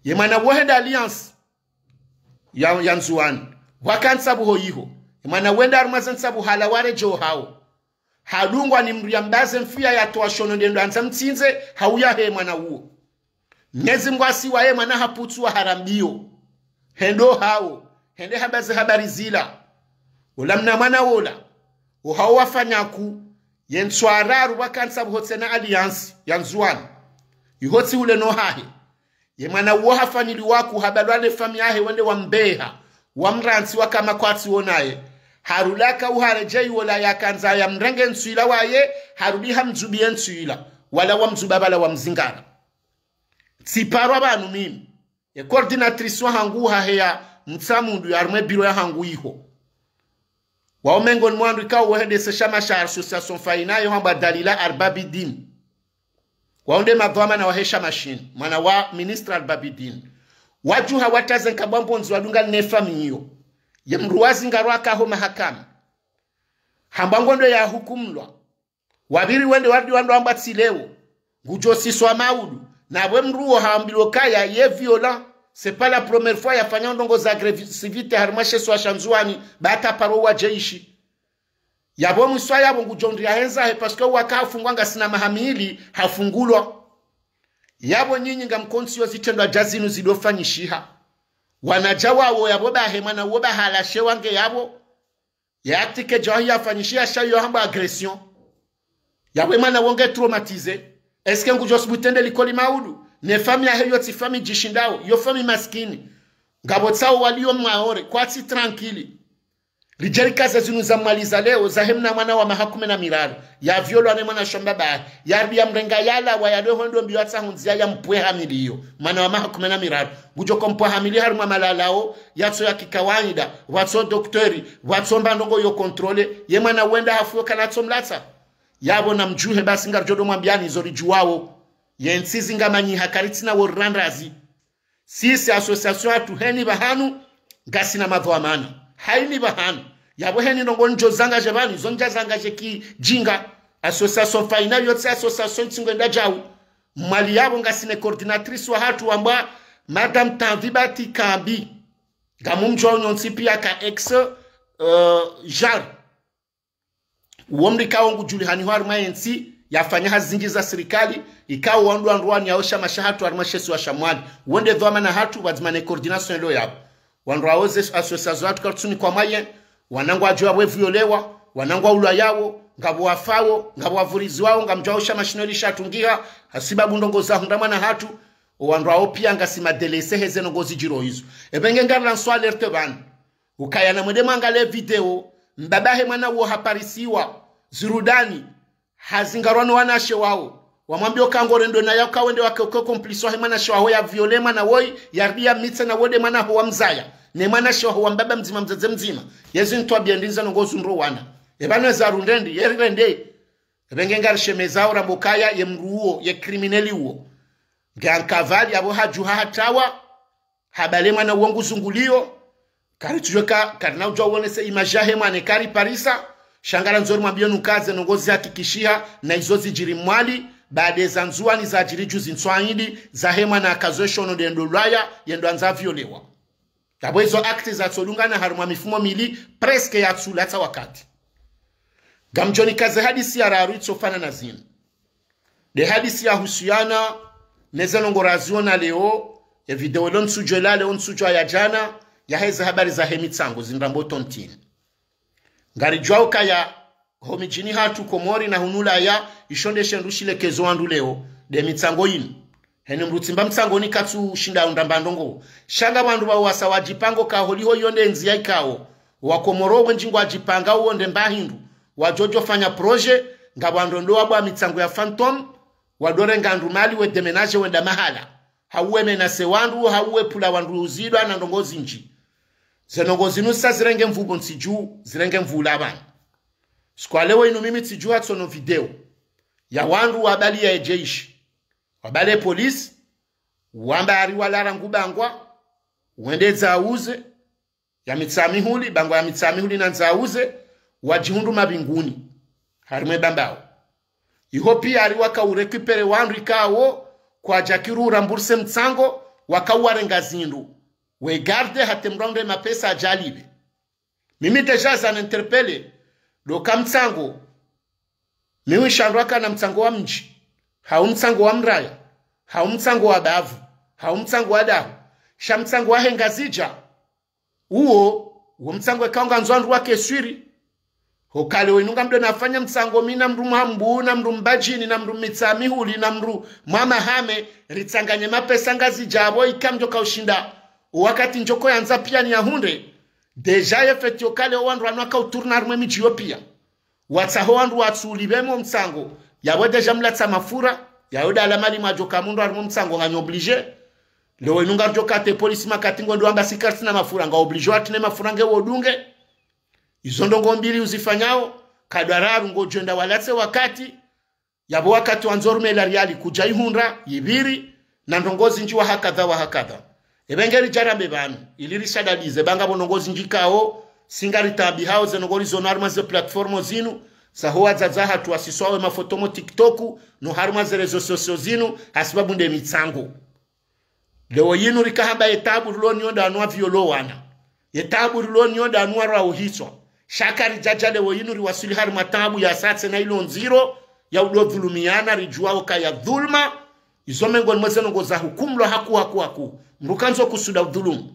Ye mwana wo henda Alliance ya, ya Ndzuwani, pvwaka ntsabuho iho. Ye mwana wenda harumwa ze ntsabuho halawa redjeo hawo. Hadungwa ni mdru yambaze mfiya yatowa shono ndendo andza mtsindze, hauya he mwana uwo. Mnyezi Mngu hasiwa ye mwana haputsu wa harambio. Hendo hawo, hende hambaze habari zila. Ola mna mwana wola, ohawo wafanya ku, ye ntswa raru pvwaka ntsabuho tsena Alliance ya Ndzuwani. Iho tsi hule no hahe. Ye mwana uwo hafanyiliwa ku, habalwa ne famiyi yahe wende wambeha, wamrantsi wakama kwatsi wonaye. Harudi haka uharedjei wola yakandza yamrenge ntswila waye, harudi hamdzubiye ntswila, wala wamdzuba pvala wamzingara. Tsiparwa pvanu mimi. E coordinatrice wahangu haheya Mtsamdu ya harumwa e biro yahangu iho. Wawo mengoni mwa wandru ikao wahedese shama sha Association Faina yo hambwa Dalila Arbabidin. Wawo nde madhwamana wahe shama shinu, mwana wa ministre Arbabidin. Wadjuha wataze nkabwa mbondzi wadunga ne famiyi iyo. Ye mdru wazingarwa kaho mahakama. Hambwa ngondo yahukumulwa. Wapviri wende warudi wandru wambwa tsi leo. Ngudjo siswa maudu. Na pvwe mdru uwo hambilwa kaya ye violent. C'est pas la première fois yafanya ndrongo za agressivité harumwa she isiwa sha Ndzuwani, ba hata paro wa jeshi. Yapvo mwiswa yapvo ngudjo ndri yahendza he, parce que waka hafungwa ngasina maha mili hafungulwa. Yapvo nyinyi ngamkontsi yo zitrendwa dja zinu zidofanyishiha. Wanadja wawo yapvo bahe mwana uwo bahala she wange yapvo. Ya acte ke djawahi yafanyishiha sha yo hambwa agression. Yapvo e mwana wo nge traumatisé. Est-ce que ngudjo subutu ende likoli maudu? Ne famiyi yahe yo tsi famiyi djishindao, yo famiyi maskini. Ngapvo tsawo waliyo Maore, kwatsi tranquille. Ridje rikaze zinu za Mwali za leo, zahe mna mwana wa maha kume na miraru. Ya violwa ne mwanashe wa mbaba yahe. Yarudi yamrenga yalawa yalwe hwendo mbiyo yatsaho ndziya yampve hamili iyo. Mwana wa maha kume na miraru. Ngudjo ko mpva hamili harumwa malalao, yatso ya kikawaida, pvatso docteur, pvatso mba ndrongo yo contrôlé, ye mwana wenda hafu yo kana tso mlatsa. Yapvo namdjuhe basi ngaridjo do mwambiyani zo ridjuwawo. Ye ntsi zingamanyiha karitsina wo rirandrazi. Sisi association hatru heni pvahanu, ngasina madhwamana. Haini pvahanu. Yapvo heni ndrongo ndjo zangadje pvanu, zo ndja zangadje kidjinga. Association Faina yo tsi association tsi ngwenda djau. Mwali yapvo ngasina coordinatrice wahatru wambwa Madame Tanvibati Kambi. Ngamumdjuwao nyontsi piya ka ex, euh, Jean. Uwo mdru ikao ngudjulihaniho harumwa ye ntsi, yafanya hazi zindji za sirikali, ikao wandru wandru wani yao shama shahatru harumwa she isiwa sha Mwali. Uwo nde dhwamana hatru, pvadzima ne coordination ilo yapvo. Wandru wawo ze association zahatru karitsuni kwa mwaye, wanangu wadjo yapvo eviolewa, wanangu waulwa yawo, ngapvo wafawo, ngapvo wavuriziwawo, ngamdjuwao shama shinu eli shatungiha, hasibabu ndrongo za hundra mwana hatru, o wandru wawo piya ngasi madélesté heze ndrongo zidjiro izo. Epvenge ngarilanswa alerte pvanu. Ukaya namwende mwangalie video, mbaba he mwana uwo haparisiwa, zirudani, hazingarwa no wanashe wawo. Wamwambiyo ka ngorendo naye uka wende wake uke complice wahe mwanashe waho ya violé mwana woyi, yarudi yamtse na wo nde mwana ho wamzaya. Ne mwanashe waho wa mbaba mdzima mdzadze mdzima. Yezi ntwabiya ndinza ndrongo zundro wana. Epvanu eza rundendi, yeri rende. Epvenge ngarishemezao rambo kaya ye mdru uwo, ye criminel uwo. Nge ankavali yapvo hadjuha hatawa, habale mwana uwo nguzunguliyo, karitsudjuwa ka, karina udjuwa uonese image yahe mwana kari parisa, sha ngarandzo rimwambiyo nuka ze ndrongo zihakikishiha, na izo zidjiri Mwali, baada eza Ndzuwani zadjiri juzi ntswa idi, zahe mwana akazo eshono ndendo lwaya, yendo andza violewa. Yapvo izo acte zatsodungana harumwa mifumo mili, presque yatsulatsa wakati. Ngamdjo nikaze hadisi ya raru itsofanana na zinu. Nde hadisi yahusuyana neze ndrongo raziona leo, e video lo ntsudjuwa leo, ntsudjuwa ya djana, yaheze habari zahe mitsango zindrambo tontini. Ngaridjuwao ukaya ho midjini hatru Komori na hunu Ulaya, isho nde shindru shilekezo wandru leo, nde mitsango yinu. Heni mdru tsimba mtsangoni katsushinda undra mba ndrongo. Sha nga wandru wawasa wadjipango ka holiho iyo nde ndziya ikao. Wakomori wendji ngwadjipanga uwo nde mba hindru. Wadjodjo fanya projet, nga wandru ndo wabwa mitsango ya fantôme, wadorenga ndru mali we déménager wenda mahala. Hau we menacer wandru, hau we pula wandru uzidwa na ndrongo zindji. Ze ndrongo zinu sa zirenge mvuu bo ntsidju, zirenge mvuu la bani. Siku wa leo inu mimi tsidju hatsono video ya wandru wabali ya ejeshi. Wabale polisi, wamba hari wala rangu Bangwa, wende Nzauze, ya Mitsamihuli, Bangwa ya Mitsamihuli na Nzauze, wadjihundru Mabinguni, harimwe Bambao. Iho piya hari waka urécupérer wandru ikao, kwadja kiru rembourser mtsango, waka uwarenga zindru. We garde hata mdru ndo mapesa adjalibe. Mimi déjà za n'interpeller, ndo ka mtsango, miwi shandru akana mtsango wa mdji, hau mtsango wa mraya, hau mtsango wa bavu, hau mtsango wa daho, sha mtsango wahe Ngazidja. Uwo, uwo mtsango eka ungandzo wandru wake swiri. Hukale wenu ngamdo nafanya mtsango mi na mdru Mwambu, na mdru Mbadjini, na mdru Mitsamihuli, na mdru Mwamahame, ritsanganye mapesa Ngazidja apvo ika mdjo ka ushinda. Wakati ndjoko yandza piya ni yahundre. Déjà ye fête yo kale o wandru wanu waka utourner harimwe midji yo piya. Watsaho wandru watsulipve mo mtsango. Yapvo déjà mlatsa mafura. Yayo dala mali mwadjoka mundru harimwe mtsango nganyo obligé. Leo inu ngaridjo kate polisi makati ngwendo wamba si karisina mafura, nga obligé watrine mafura nge wodunge. Izo ndrongo mbili uzifanyao, kadwararu ngodjo enda walatse wakati, yapvo wakati wandzo rume la riali kudja ihundra, yipviri, na ndrongo zindji wa hakadha wa hakadha. Epvenge ridja rambe pvanu, ili rishadadize, ba ngapvo ndrongo zindji kao, si ngaritaabiwao ze ndrongo rizono harimwa ze plateforme zinu, zaho wadzadze hatru wasiswawe mafoto mo TikTok, no harimwa ze réseaux sociaux zinu, hasibabu nde mitsango. Leo yinu rika hamba ye taabu rilo nayo nda wanu wa violé wana. Ye taabu rilo nayo nda wanu wa rwao hitswa. Sha karidjadja leo yinu riwaswili harimwa taabu ya satse na ilo ndziro ya udo dhulumiana ridjuwao ukaya dhulma. Izo mengoni mwa ze ndrongo za hukumlwa haku, haku, haku. Mdru kandzo kusuda udhulumu.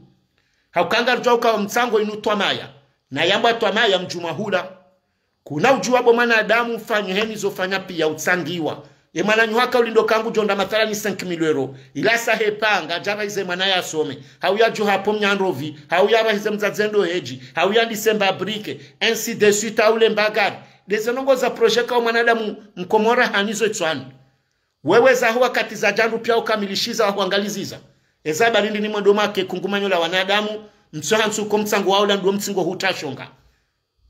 Hauka ngaridjuwao uka mtsango inu twamaya. Na yambwa twamaya mdjumwa hula. Kuna udjuwa bo mwanadamu ufanye heni zo fanya piya utsangiwa. E mwananyaho haka ulindo ka ngudjo ndra mathalani cinq mille euros. Ila sa hepanga, djapvahize mwana yasome. Hau yadjo hapvo mnyandrovi. Hau yapvahize mdzadze ndo hedji. Hau yandise mba brique. Ainsi de suite, hau lemba gari. Ndeze ndrongo za projet ka o mwanadamu mkomori hanizo itswani. Wewe zaho wakati zadja ndru piya ukamilishiza wa huangaliziza. Eza habari ndini mwendo make kungumanyo la wanadamu, mtso hantsu ko mtsango wao la ndo mtsingo huta shonga.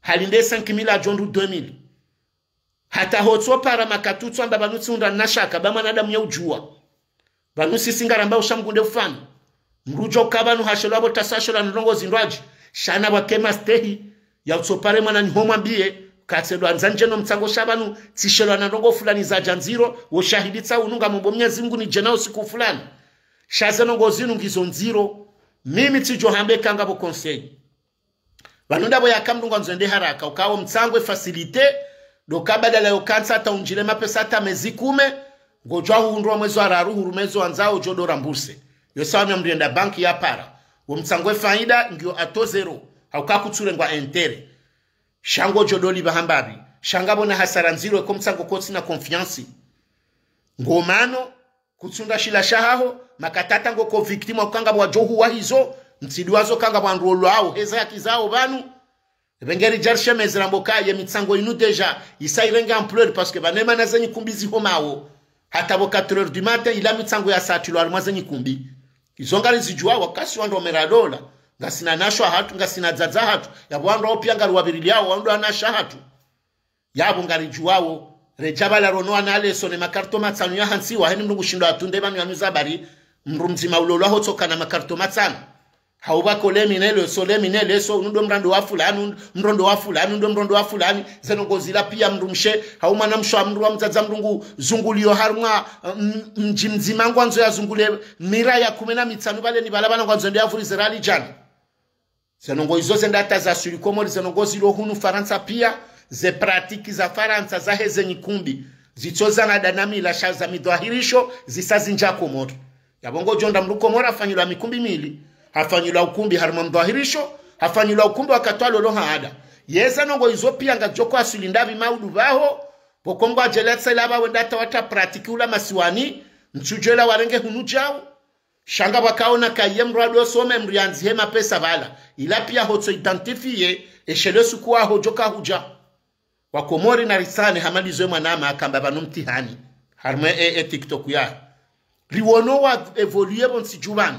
Hali nde cinq mille adjo ndru deux mille. Hata hotso para makati utso amba pvanu tsi undra na shaka ba mwanadamu ya udjuwa. Pvanu sisi ngaramba usha mgunde ufani. Mdru udjo ka pvanu hashelwa pvo tasashelwa na ndrongo zindrwadji. Sha na pvwake mastehi ya utso pare mwananyaho mwambiye, katsedwa ndzandje no mtsango sha pvanu, tsishelwa na ndrongo fulani zadja ndziro, wo shahidi tsa unu ngamombo Mnyezi Mngu nidje na usiku fulani. Sha ze ndrongo zinu ngizo ndziro, mimi tsidjo hamba eka ngapvo conseil. Pvanu ndapvo yaka mdru ngwandzo ende haraka, ukao mtsango e facilité, ndo ka badala yo kantsa hata undjile mapesa hata mezi kume, ngodjo hundrwa mwezi wa raru hurumwa ezo wandzao djo do rembourser. Yo sawa na mdru yenda banki ya para. Wo mtsango e faida, ngiyo à taux zéro, hauka kutsurengwa intérêt. Sha ngodjo do lipva hamba pvi. Sha ngapvo na hasara ndziro, eko mtsango kotsina confiance. Ngomano, kutsunda shila shahaho, makati hata ngoko victime uka ngapvo wadjo huwahizo, mtsidiwazo ka ngapvo wandru olwao, heza haki zao pvanu. Epvenge ridja rishemeze rambo ka ye mitsango inu déjà, isa irenge ampleur parce que pvanu emana ze nyikumbi zihomao. Hata pvo quatre heures du matin, ila mitsango ya satilwa harimwa ze nyikumbi. Izo ngarizidjuwao, wakati wandru omera dola, ngasina wanashe hatru, ngasina wadzadze hatru, yapvo wandru wao piya ngariwapviriliyao, wandru wanashe hatru. Yapvo ngaridjuwao, redja pvala rono wana leso ne makarto matsanu ya hantsiwa, heni mdru ngushindo atunde pvanu yanu za habari, mdru mdzima ulolwa hotsoka na makarto matsanu. Hau pvwa ko le mine leso, le mine leso, unu ndo mrando wa fulani, unu mrondo wa fulani, unu ndo mrondo wa fulani, ze ndrongo zila piya mdru mshe, hau mwanamshe wa mdru wa mdzadze mdru nguzunguliyo harumwa, mm, mdji mdzima ngwandzo yazungule mira ya kume na mitsanu pvale ni pvala pvanu ngwandzo ende yavurize rali djana. Ze ndrongo izo zenda hata zaswili Komori, ze ndrongo zilo hunu Farantsa piya, ze pratique za Farantsa zaheze nyikumbi, zitsozana nda na mila sha za midhwahirisho, zisa zindja Komori. Yapvo ngodjo ndra mdru Komori afanyilwa mikumbi mili, Hafanyilwa ukumbi harumwa mdhwahirisho, hafanyilwa ukumbi wakati wa lolo haada. Yeza ndrongoo izo pia ngazidjo kwaswili ndapvi maudu pvaho, pvoko ngwadjeletsela pva wenda hata wata pratique hula masiwani, ntsudjwela warenge hunu djau. Sha ngapvakaona kaye mdru ado some mdru yandzihe mapesa pvala. Ila pia hotso identifier, eshele suku waho djo kahudja. Wakomori naritsane hama ndizo mwanama akamba pvanu mtihani. Harumwa e, e TikTok yahe. Riwono wa évoluer pvontsi dju pvanu.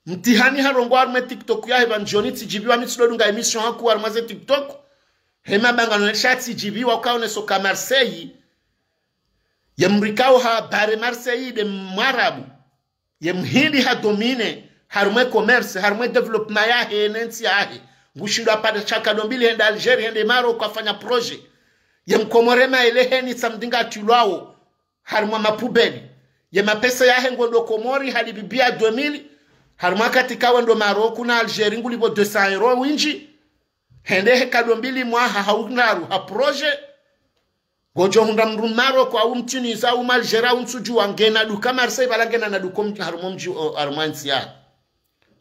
Mtihani harongoa harumwa e TikTok yahe pvanu djoni tsidjibiwa mi tsidodunga émission hakuu harumwa ze TikTok. Hema bangano nesha tsidjibiwa ukaoneso ka Marseille. Ye mdru ikao ha barré Marseille nde mwarabu. Ye mhindi ha dominer, harumwa e commerce, harumwa e développement yahe, ne ntsi yahe. Ngushindwa pare shaka dombili hende Algérie, hende Maroc, hafanya projet. Ye mkomori maele heni tsamdinga atilwao, harumwa mapoubelle. Ye mapesa yahe ngondo Komori, halipvia deux mille, harumwa kati kawe ndo Maroc na Algérie ngulipvo deux cents euros windji. Hende heka dombili mwaha hau ndraru ha projet. Ngodjo hundra mdru Maroc, au Mtunisia, au Malgérie, au ntsudjua ngena duka Marseille, pvala ngena na duka mdji harumwa mdji, o, harumwa ntsi ya.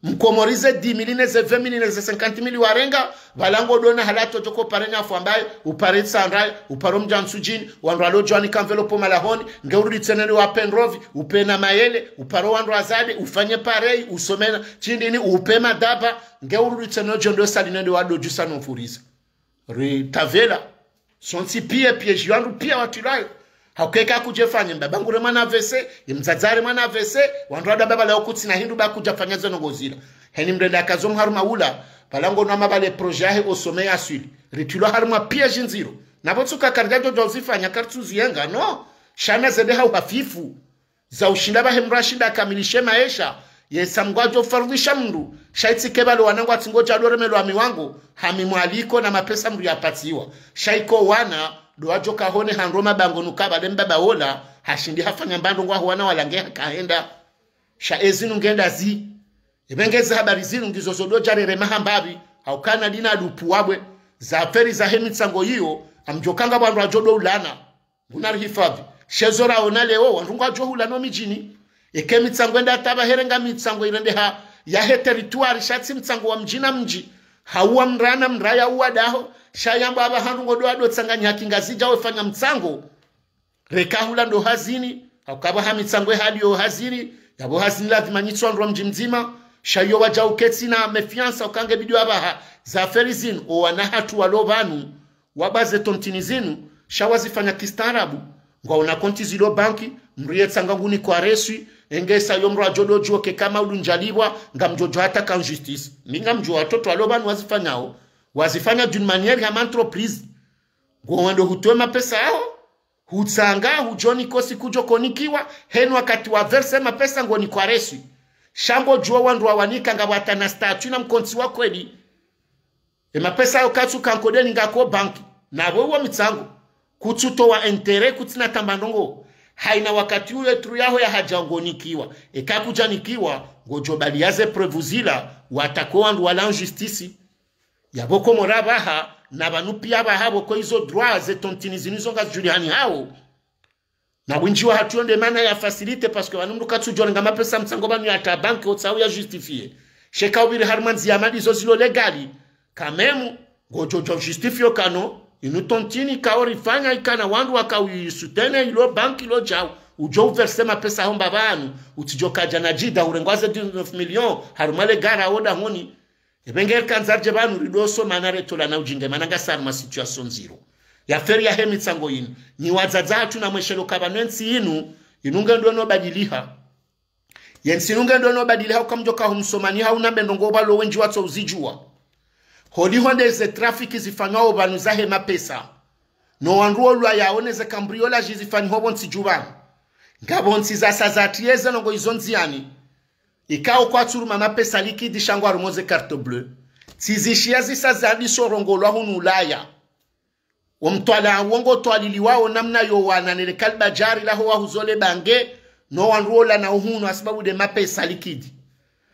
Mkomori ze dix mille, ne ze vingt mille, ne ze cinquante mille warenga, pvala ngodona halato djoko pare nyafu ambaye, upare tsandrai, uparo mdja ntsudjini, wandru walo djwani ka enveloppe malahoni, nge urudi tsena ni wape ndrovi, upe na mayele, uparo wandru wazade, ufanye pareil, usomena, tshindini, upe madaba, nge urudi tsena djo ndo sali nende wado djusa no furiza. Ri tavela. Sontsi pia, pia dji wandru pia watilwayo. Haukeka kudje fanye, mbaba ngure mwana A V C, ye mdzadze are mwana A V C, wandru wada baba lao kutsina hindru ba kudja fanya ze ndrongoo zila. Heni mdru enda kazo mharumwa ula, pvala ngono ama pvale projet yahe osome ya swili. Ritilwa harumwa pia dji ndziro. Na pvo tsuka karidja djodja uzifanya karitsuziyenga, no. Sha na zende ha uhafifu. Za ushinda pvahe mdru ashinda akamilishe maesha, yesa Mngu adjo farudhisha mdru, sha itsi ke pvalo wana ngwatsi ngodja doremelwa miwango, hami mwaliko na mapesa mdru yapatsiwa. Sha iko wana, ndo wadjo kahone handro mabango nuka pvale mbaba wola, hashindi hafanya mbandro ngwaho wana wala nge hakahenda. Sha ezinu ngenda zi. Epvenge ze habari zinu ngizo zododja rere mahambapvi, haukana dina dupu wabwe, za affaire zahe mitsango iyo, amdjo kanga pvandru adjo do ulana. Nguna rihifadhi. Shezo raona leo, wandru ngwadjo hula no midjini. Eke mitsango enda taba herenga mitsango irendeha yahe territoire sha tsi mtsango wa mdji na mdji. Hauwa mdru na mdru ya uwa daho. Sha yamba apva handru ngodo ado tsanganya haki Ngazidja wefanya mtsango. Reka hula ndo hazini. Haukapva ha mitsango ehali yo hazini. Yapvo hazini lazima nyitswa ndrwa mdji mdzima. Sha iyo wadja uketsi na méfiance ukange bidio apvaha. Za affaire zinu, owana hatru walo pvanu. Waba ze tontini zinu, sha wazifanya kistaarabu. Ngwaona konti zilo banki, mdru yetsanga nguni kwa reswi, engesa yo mdru adjo dodjuo ke kama udu ndjalipvwa, ngamdjodjo hata ka en justice. Mi ngamdjuo watoto walo pvanu wazifanyao, wazifanya d'une manière ya ma entreprise. Ngo wendo hutowe mapesa yaho, hutsanga, hudjo niko siku djo konikiwa, henu wakati wa verse mapesa ngoni kwa reswi. Sha ngodjuo wandru wawanika ngapvo hata na statut na mkontsi wa kweli. E mapesa yo katsu ka nkodeni ngako banki. Na pvo uwo mitsango. Kutsutowa intérêt kutsina tamba ndrongoo. Haina wakati uyo etru yaho ya hadja ngonikiwa. Eka kudjanikiwa, ngodjo baliya ze preuve zila, watako wandru wala en justice. Yapvo Komori apvaha, na pvanu pia apvaha pvoko izo droit ze tontini zinu zo ngazidjulihani hao. Na windji wahatru yo nde mana ya facilité, parce que pvanu mdru katsudjo renga mapesa mtsango pvanu ya ta banki otsahu ya justifié. Sha eka upviri harumwa ndziya mali zo zilo légal. Quand même, ngodjo djo justifié kano, inu tontini kao rifanya ikana wandru waka u soutenir ilo banki ilo djau. Udjo u verser mapesa ho mbapvanu, utsidjo kadja na djida urengwa ze dix-neuf millions, harumwa le gara oda honi. Epvenge rikandza ridje pvanu rido somana retolana udjinga mana ngasi harumwa situation ndziro. Ye affaire yahe mitsango inu. Nyi wadzadze hatru na mweshelo ka pvanu entsi inu, inu ngendo no badiliha. Yentsi inu ngendo no badiliha uka mdjo ka humsomani hauna mbe ndrongoo pvalo wendji watso uzidjuwa. Holiho nde ze trafic zifanywao pvanu zahe mapesa. No wandru wolwa yaone ze cambriolage zifanyiho pvontsi dju pvanu. Ngapvo ntsi zasa zatriye ze ndrongoo izo ndziyani. Ikao kwatsuruma mapesa liquide sha ngwarumwa ze carte bleue. Tsizishiya zisa zadiso rongolwa hunu Ulaya. Omtwalaa uwo ngotwaliliwao namna yo wana nele kalibadjari laho wahuzo le bange, no wandru wola na uhunu hasibabu nde mapesa liquide.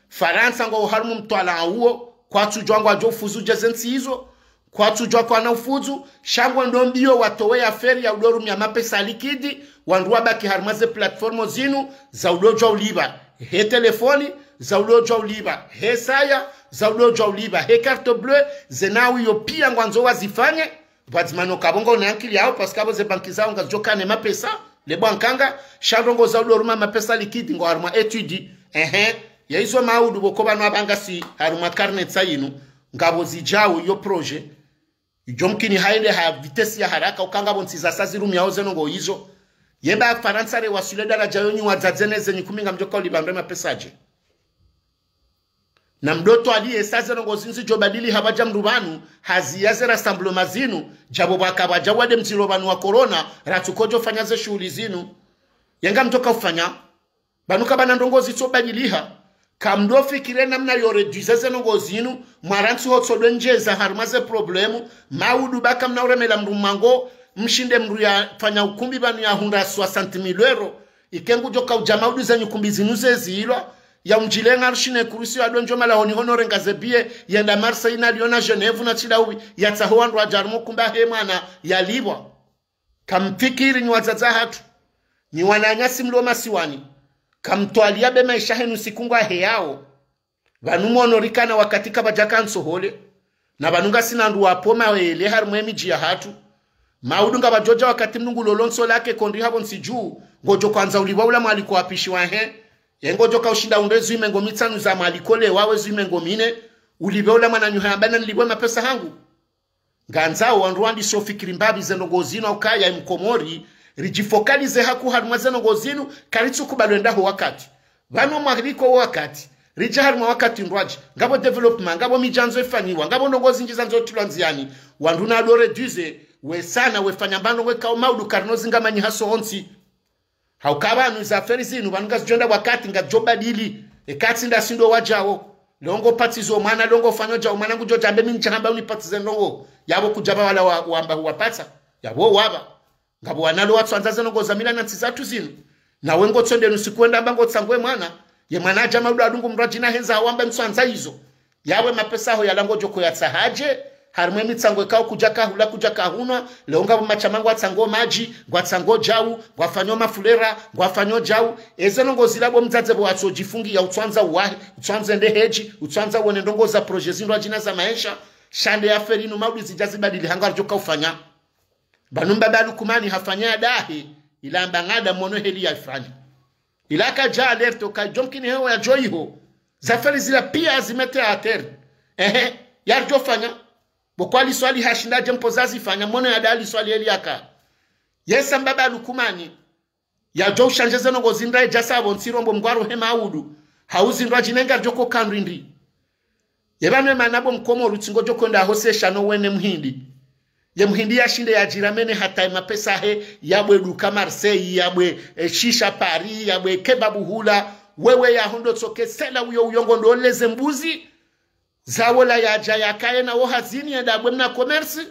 Farantsa ngwao harumwa mtwalaa uwo, kwatsudjuwa ngwadjo ufuzu dje ze ntsi izo, kwatsudjuwa kwana ufuzu, sha ngwendo mbiyo watowe ye affaire ya udo rumia mapesa liquide, wandru wabaki harumwa ze plateforme zinu, za udo djuwa ulipva. He telefoni, za ulo djwa ulipva, he saya, za ulo djwa ulipva, he carte bleue, ze nawi yo pia ngwandzo wazifanye, pvadzima no kapvo ngwaona ankili yawo, parce que apvo ze banki zawo ngazidjo kana mapesa, le bwankanga, sha ndrongoo za ulo ruma mapesa liquide ngo harumwa étude, ehe, ya izo maudu pvoko pvanu apvanga si harumwa carnet sa yinu, ngapvo zidjao yo projet, idjo mkini hayende ha vitesse ya haraka, uka ngapvo ntsi zasa zirumiao ze ndrongoo izo. Ye ba Farantsa re waswili daraja yo nyi wadzadze ne ze nyi kumi ngamdjo ka ulipva ndre mapesa dje. Na mdoto aliye sa ze ndrongoo zinu zidjo badili hapvadja mndru pvanu, hazi ya ze rassemblement zinu, djapvo pvwaka pvwadja wade mdziro pvanu wa corona, ratsukodjo fanya ze shughuli zinu. Ye ngamdjo ka ufanya. Pvanu kapvana ndrongoo zitso badiliha. Kamdo fikiri namna yo réduire ze ndrongoo zinu, mwarantsi hotso dwe ndjeza harumwa ze problème, maudu ba kamna uremela mndru mwango, mshinde mndru ya fanya ukumbi pvanu ya hundra soixante mille euros. Ike ngudjo ka udja maudu ze nyi kumbi zinu ze zilwa, ya umdjilenga rushine kurusi ya dondjo malahoni hono renga ze billet, yenda Marseille na Lyon na Genève na tsi dahupvi, ya tsaho wandru wadja harumwa ukumbi he mwana, ya lipvwa. Kamfikiri nyi wadzadze hatru, nyi wananyasi mlo masiwani, kamtwaliya be maesha henu siku ngwaheyao. Pvanu mwono rikana wakati kapvadjaka ntsohole, na pvanu ngasina ndru wapvo mawele harumwa emidji ya hatru. Maudu ngapvadjodja wakati mndru ngulolo ntso lake kondri hapvo ntsi dju, ngodjo kwandza ulipva ula mwaliko wa pishi wahe. Ye ngodjo ka ushinda undre zwi mengo mitsanu za mwaliko le wawe zwi mengo mine, ulipve ula mwananyaho yamba na nilipve mapesa hangu. Ngandzao wandru wandise ufikiri mbapvi ze ndrongoo zinu ukaya emkomori, ridjifocaliser haku harumwa ze ndrongoo zinu, karitsukubali wenda ho wakati. Pvanu mwaliko wakati, ridja harumwa wakati ndrwadji, ngapvo développement, ngapvo midji yandzo ifanyiwa, ngapvo ndrongoo zindji zandzo tilwa ndziani, wandru na do réduire, we sana, we fanya mbano we kao maudu karino zingamanyi haso ontsi. Hauka pvanu ze affaire zinu, pvanu ngazidjo enda wakati, ngazidjo badili. Eka tsi nda si ndo wadjao. Leo ngo patizo mwana, leo ngo fanyo djao mwana ngudjo djambe mi ndjahamba unipatize ndrongoo. Yapvo kudjapva wala wa, wamba huwapatsa. Yapvo wapva. Ngapvo wana lo watsoandza ze ndrongoo za mila na ntsi zatru zinu. Na we ngotsonde nusiku wenda amba ngotsangue mwana. Ye mwana adja maudu adungu mndru adjina hendza hawamba ntsoandza izo. Yawe mapesa ho yala ngodjo ko yatsaha dje, harumwa emitsango ikao kudjaka hula kudjaka hunwa, leo ngapvo mashama ngwatsango madji, ngwatsango djau, ngwafanyo mafulera, ngwafanyo djau, eze ndrongoo zila bo mdzadze bo watsodjifungiya utswandza uwahe, utswandza ende hedji, utswandza wone ndrongoo za projet zindru adjina za maesha, sha nde affaire inu maudu zidja zibadili hanga ridjo ka ufanya. Pvanu mbaba Lukumani hafanya ya dahe, ila amba ngada mwono heli ya ifanya. Ila kadja alerte, kadjo mkini hewa yadjo iho. Ze affaire zila pia zimete à terre. Ehe, yaridjo fanya. Bo kwa liswali hashinda dje mpo zazifanya, mwono ya dali swali eli yaka. Yesa mbaba Lukumani. Yadjo ushandje ze ndrongoo zindra edja sa pvo ntsi rombo mngwaro he maudu. Hauzi ndru adjinenga ridjo ko kandrindri. Ye pvanu emana bo mkomori utsi ngodjo kwenda hosesha no wene muhindi. Ye muhindi yashinde yadjiramene hata emapesa he, yabwe duka Marseille, yabwe, eh, shisha Paris, yabwe kebabu hula, wewe yaho ndo tsoke sela uyo uyo ngondo leze mbuzi, zawola yadja yakaye na wo hazini yenda abwe mna commerce,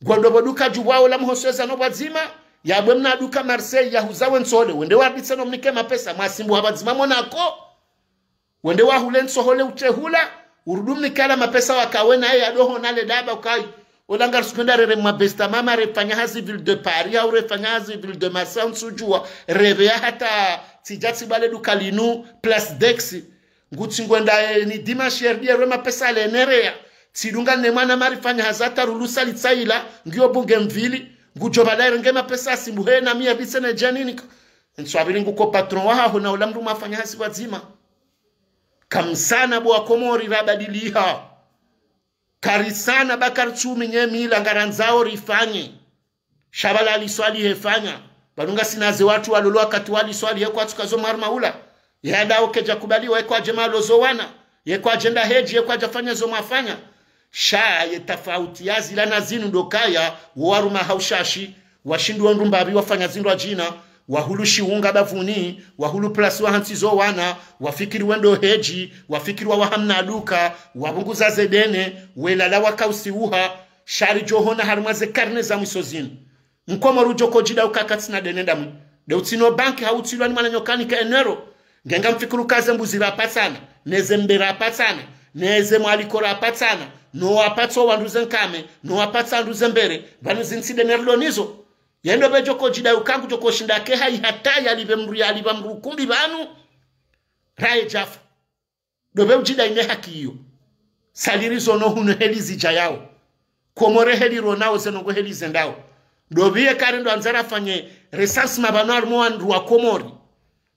ngondo bo duka dju bwawo la muhosweza no pvwadzima, yabwe mna duka Marseille, yahuza we ntsole, wende wabitse no mnike mapesa, mwasimbu ha pvwadzima Monaco. Wende wahule ntsohole utsehula, urudi umnike ala mapesa wakawe naye yadoho nale daba ukayi. Ola ngarisukwenda rere mwa besta mama refanya hazi ville de Paris, au refanya hazi ville de Marseille, ntsudjua, reve ya hata tsidja tsibale duka linu, Place d'Aix. Ngutsi ngwenda, eh, ni dimanche yerdie rwe mapesa le nereya. Tsidunga ne mwana marifanya hazi hata rulusa litsaila, ngiyo bunge mvili, ngudjo bala erenge mapesa asimbu he na miya bitse ne djanini. Ntswabili nguko patron wahaho na ola mndru mwafanya hazi pvwadzima. Kamsana bo wakomori rabadiliha. Karisana ba karitsumi nye mila ngarandzao rifanye. Sha pvala liswali hefanya. Pvanu ngasina ze watru walolo wakati wa liswali ye kwatsuka zo mwaruma ula. Ye adao kedja kubaliwa ye kwadje malo zo wana. Ye kwadje nda hedji ye kwadja fanya zo mwafanya. Sha ye tafauti ya zila na zinu ndo kaya wo waruma ha ushashi. Washindwa ndru mbapvi wafanya zindru adjina, wahulu shiunga bavuni, wahulu plasi wahantsi zo wana, wafikiri wendo hedji, wafikiri wawaha mna duka, wapvunguza ze dene, welala wakausiuha, sha ridjo hona harumwa ze karne za mwiso zinu. Mkomori udjo ko djidauka katsina dene ndamwi. De utsina banki hau utsilwa ni mwananyaho kanika enero. Nge ngamfikiri uka ze mbuzi rapatsana, ne ze mbe rapatsana, ne ze mwaliko rapatsana, no wapatso wandru ze nkame, no wapatsa wandru ze mbere, pvanu zintsi dene rilo nizo. Yendo be djo ko djidauka ngudjo ko shinda ke hayi hata yalipve mndru yalipva mndru ukumbi pvanu. Raye djafa. Ndo be udjida ine haki iyo. Saliri zono hunu heli zidjayao. Komori heli ronao zeno ngo heli zendao. Ndo be ye kari ndo andzara fanye recensement pvanu harumwa wandru wa Komori.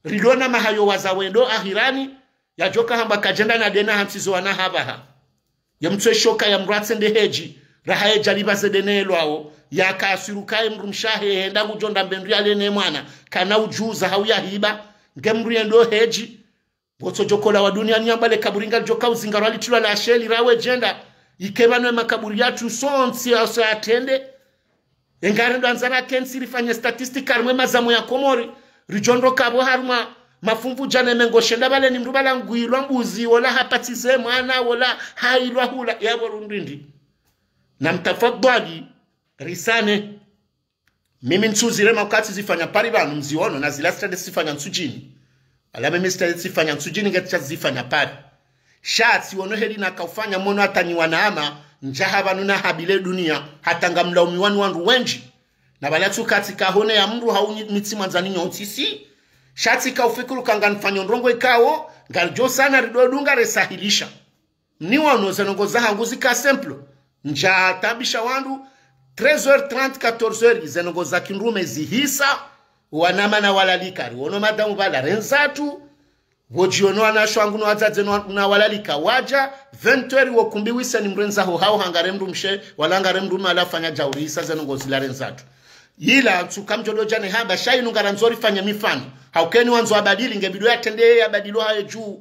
Rilona mahayo waza wendo ahirani, yadjoka hamba kadjenda na dena hamsizo wana hapvaha. Ye mtswe shoka ya mdru atsende hedji, raha yedja liba ze dene elwao, yaka aswiru kaye mdrumshe wahe henda ngudjo ndra mbendru yale ne mwana, kana udjuza hau yahiba, nge mdru yendo hedji, ngotso djokola wa duniani yamba le kaburi ngalidjoka uzingarwa litrilwa la sheli rawe djenda, ike pvanu ye makaburi yatru sontsi yaso yatrende, engari ndo andzara kentsi rifanye statistique harimwa ye mazamu ya Komori, ridjo ndro kapvo harumwa mafumvu djana mengo shenda pvale ni mdru pvala ngwilwa mbuzi, wola hapatsize mwana, wola hailwa hula, yapvo rundrindri. Na mtafadhwali, risane. Mimi ntsuzire ma wakati zifanya Paris pvanu mziono, na zila sitade zifanya Ntsudjini. Wala mimi sitade zifanya Ntsudjini nge tsa zifanya Paris. Sha tsi wono heli naka ufanya mono atanyiwa na ama, ndjaha pvanu na habile dunia, hata ngamlaumiwa ni wandru wendji. Na pvala tsu katsika hone ya mdru hau nyi-, mitsi mwandzani nyontsi si. Sha tsika ufikiru kanga nifanya ndrongo ikao, ngaridjo sana ridodunga resahilisha. Ni wono ze ndrongo zahangu zika simple. Ndja tabisha wandru, treize heures trente, quatorze heures, ze ndrongo za kindrume zihisa, wanama na walalika, ri wono madamu pvala rendza tu, pvo djiono wanashe wangu no wadzadze no, na walalika, wadja, vingt heures wo kumbi wise ni mrendza ho hau hangare mdrumshe, wala ngare mdrume wala fanya djauri isa ze ndrongo zila rendza tu. Ila, ntsuka mdjo dodja ne hamba, sha inu ngarandzo rifanye mifano. Hauka eni wandzo abadili, nge bidi yatrende ye yabadilo haye dju.